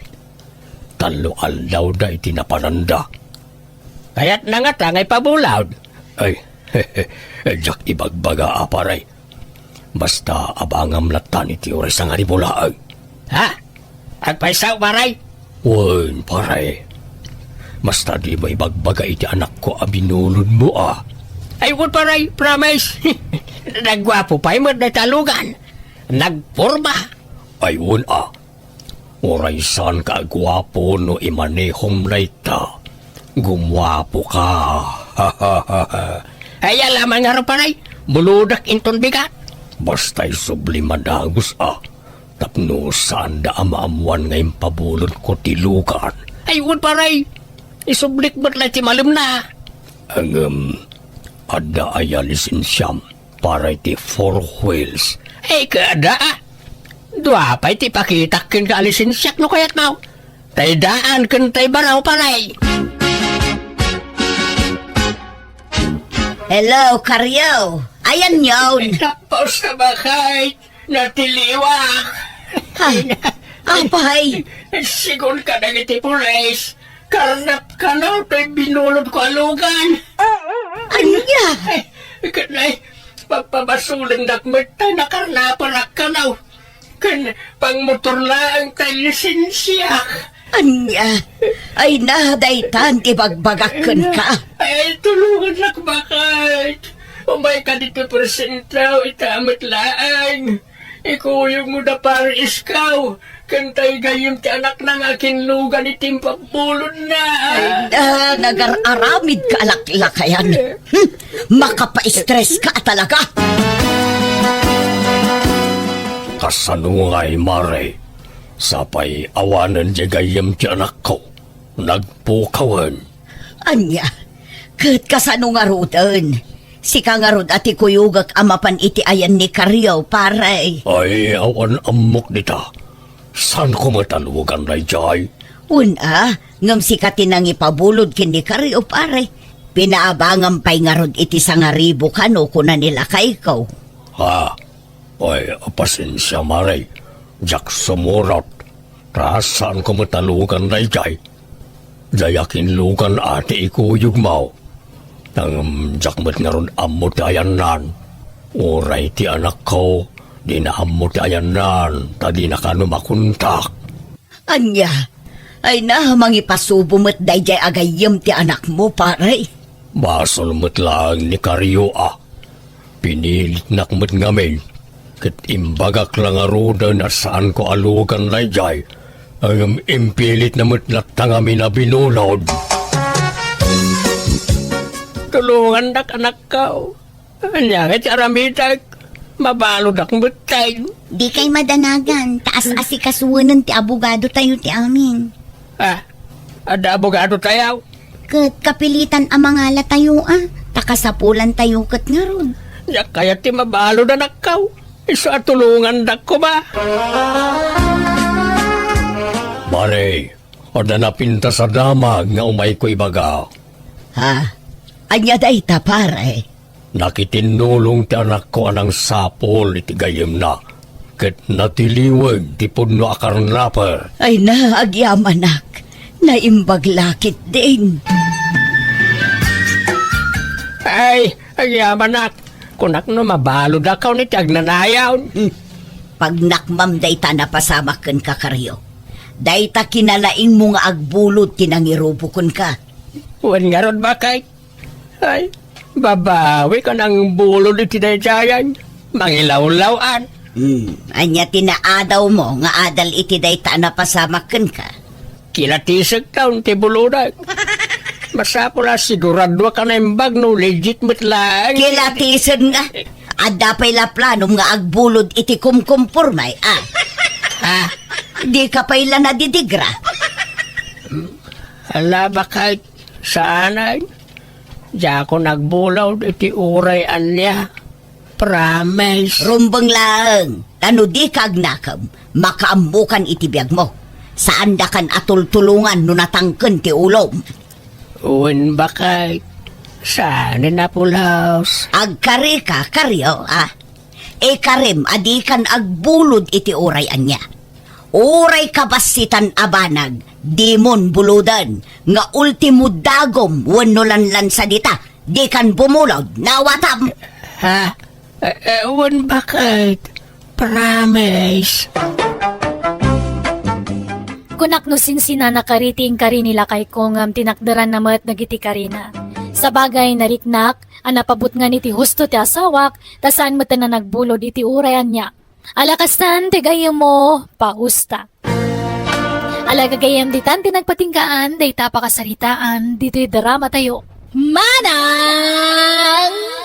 Tallo aldawda iti napananda. Kayatna ngata nga ipabulod? Ay, diak ibagbaga a, pare. Basta abangam latta iti oras a ngaribulaag. Ha? Agpayso, pare? Wen, pare. Basta dimo ibagbaga iti anakko a binulodmo, a. Ay, wen, pare. Promise. Nagguapo pay met dayta a lugan. Nagporma. Ay, wen, a. Uray saanka a guapo no imanehom dayta, gumuapoka. Ay, ala man ngarud, pare. Bulodek inton bigat. Basta isublim a dagus, a. Tapno saanda a maammuan nga impabulodko ti lugan. Ay, wen, pare. Isublik met la ti malemna. Ngem, adda aya lisensiam para iti four wheels? Ay, kada, a. Dua pay ti ipakitak kenka a lisensiak no kayatmo. Tay daan ken tay baraw, pare. Hello, Karyo. Ayanyon. Tapos na ba kay natiliwak? Ha? Apay? Sigun kadagiti pulis, karnap kano toy binulodko a lugan. Ania? Ay, kanay, papabasolendak met ta nakarnaparak kano. Ken pangmotor laeng tay lisensiak. Ania? Ay na, daytan ti bagbagak kenka. Ay, tulongannak, baket. Umayka ditoy presentaw, ita met laeng. Ikuyogmo da pare Iskaw, ken tay gayyem ti anakna nga akinlugan iti impabulodna. Ay na, nagar-aramid ka a laklakayan. Hmm, makapaistres ka talaga. Kasano ngay, mare? Sapay awanen diay gayyem ti anakko. Nagpukawen. Ania? Ket kasano ngaruden? Sika ngarud a ti kuyogek a mapan iti ayan ni Karyo, pare. Ay, awan ammok dita. Saanko met a lugan daydiay? Wen a, ngem sika ti nangipabulod ken ni Karyo, pare. Pinaabangam pay ngarud iti sangaribu kano, kuna ni lakayko. Ha? Ay, pasensia, mare. Diak sumurot. Ta saanko met a lugan daydiay. Diay akinlugan a ti ikuyogmo. Ngem diak met ngarud ammo ti ayannan. Uray ti anakko, dina ammo ti ayannan, ta dina kano makontak. Ania? Ay na, mangipasubo met daydiay a gayyem ti anakmo, pare. Basol met laeng ni Karyo a. Pinilitnak met ngamin, ket imbagak la ngaruden a saanko a lugan daydiay, ngem impilitna met latta ngamin a binulod. Tulongannak, anakko. Ania ngay ti aramidek? Mabaludak metten. Dikay madanagan, ta as-asikasuenen ti abogadotayo ti amin. Ah, adda abogadotayo? Ket kapilitan a mangalatayo a, ta kasapulantayo ket ngarud. Diak kayat ti mabalud, anakko. Isu a tulongandak koma. Mare, adda napintas a damag nga umayko ibaga. Ha? Ania dayta, pare? Nakitinnulong ti anakko a nangsapul iti gayyemna, ket natiliweg ti pudno a karnaper. Ay na, agyamanak. Naimbag la ketdin. Ay, agyamanak. Kunak no mabaludakon iti agnanayon. Hmm. Pagnakmam dayta a napasamak kenka, Karyo. Dayta kinalaingmo nga agbulod ti nangirubo kenka. Wen ngarud, baket. Ay, babawik a nangbulod iti daydiayen. Mangilawlaw-an. Hmm, ania ti naadawmo nga adal iti dayta a napasamak kenka? Kilatisekton ti bulodek. Masapul a siguraduak a naimbag no legit met laeng. Kilatisen nga. Adda pay la planom nga agbulod iti kumkumporme, a. Ha? Dika pay la nadidigra. Ala, baket. Saanen. Diakon agbulod iti uray ania. Promise. Rumbeng laeng, ta no dika agnakem, makaammokan iti biagmo. Saandakan a tultulongan no natangken ti ulom. Wen, baket. Saanen a pulos. Agkarika, Karyo, a. Ikarem a dikan agbulod iti uray ania. Uray kabassitan a banag, dimon buloden, nga ultimo dagom wenno lanlansa dita, dikan bumulod, nawatam. Ha? E-, ewan bakit. Promise. Kunak no sinsinana kari ti inkari ni lakayko ngem tinakderanna met dagiti karina. Sabagay, nariknak a napabutngan iti husto ti asawak, ta saan met a nagbulod iti uray ania. Ala kastan ti gayyemmo, pausta. Ala gagayyem, ditan ti nagpatinggaan dayta a pakasaritaan ditoy dramatayo. Manang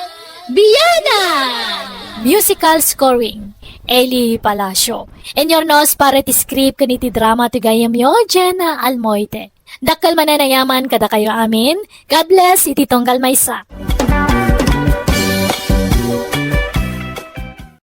Bianan! Musical scoring, Eli Palacio. Inurnos para ti script ken iti drama ti gayyemyo, Jenna Almoite. Dakkel manen a yaman kadakayo amin. God bless iti tunggal maysa.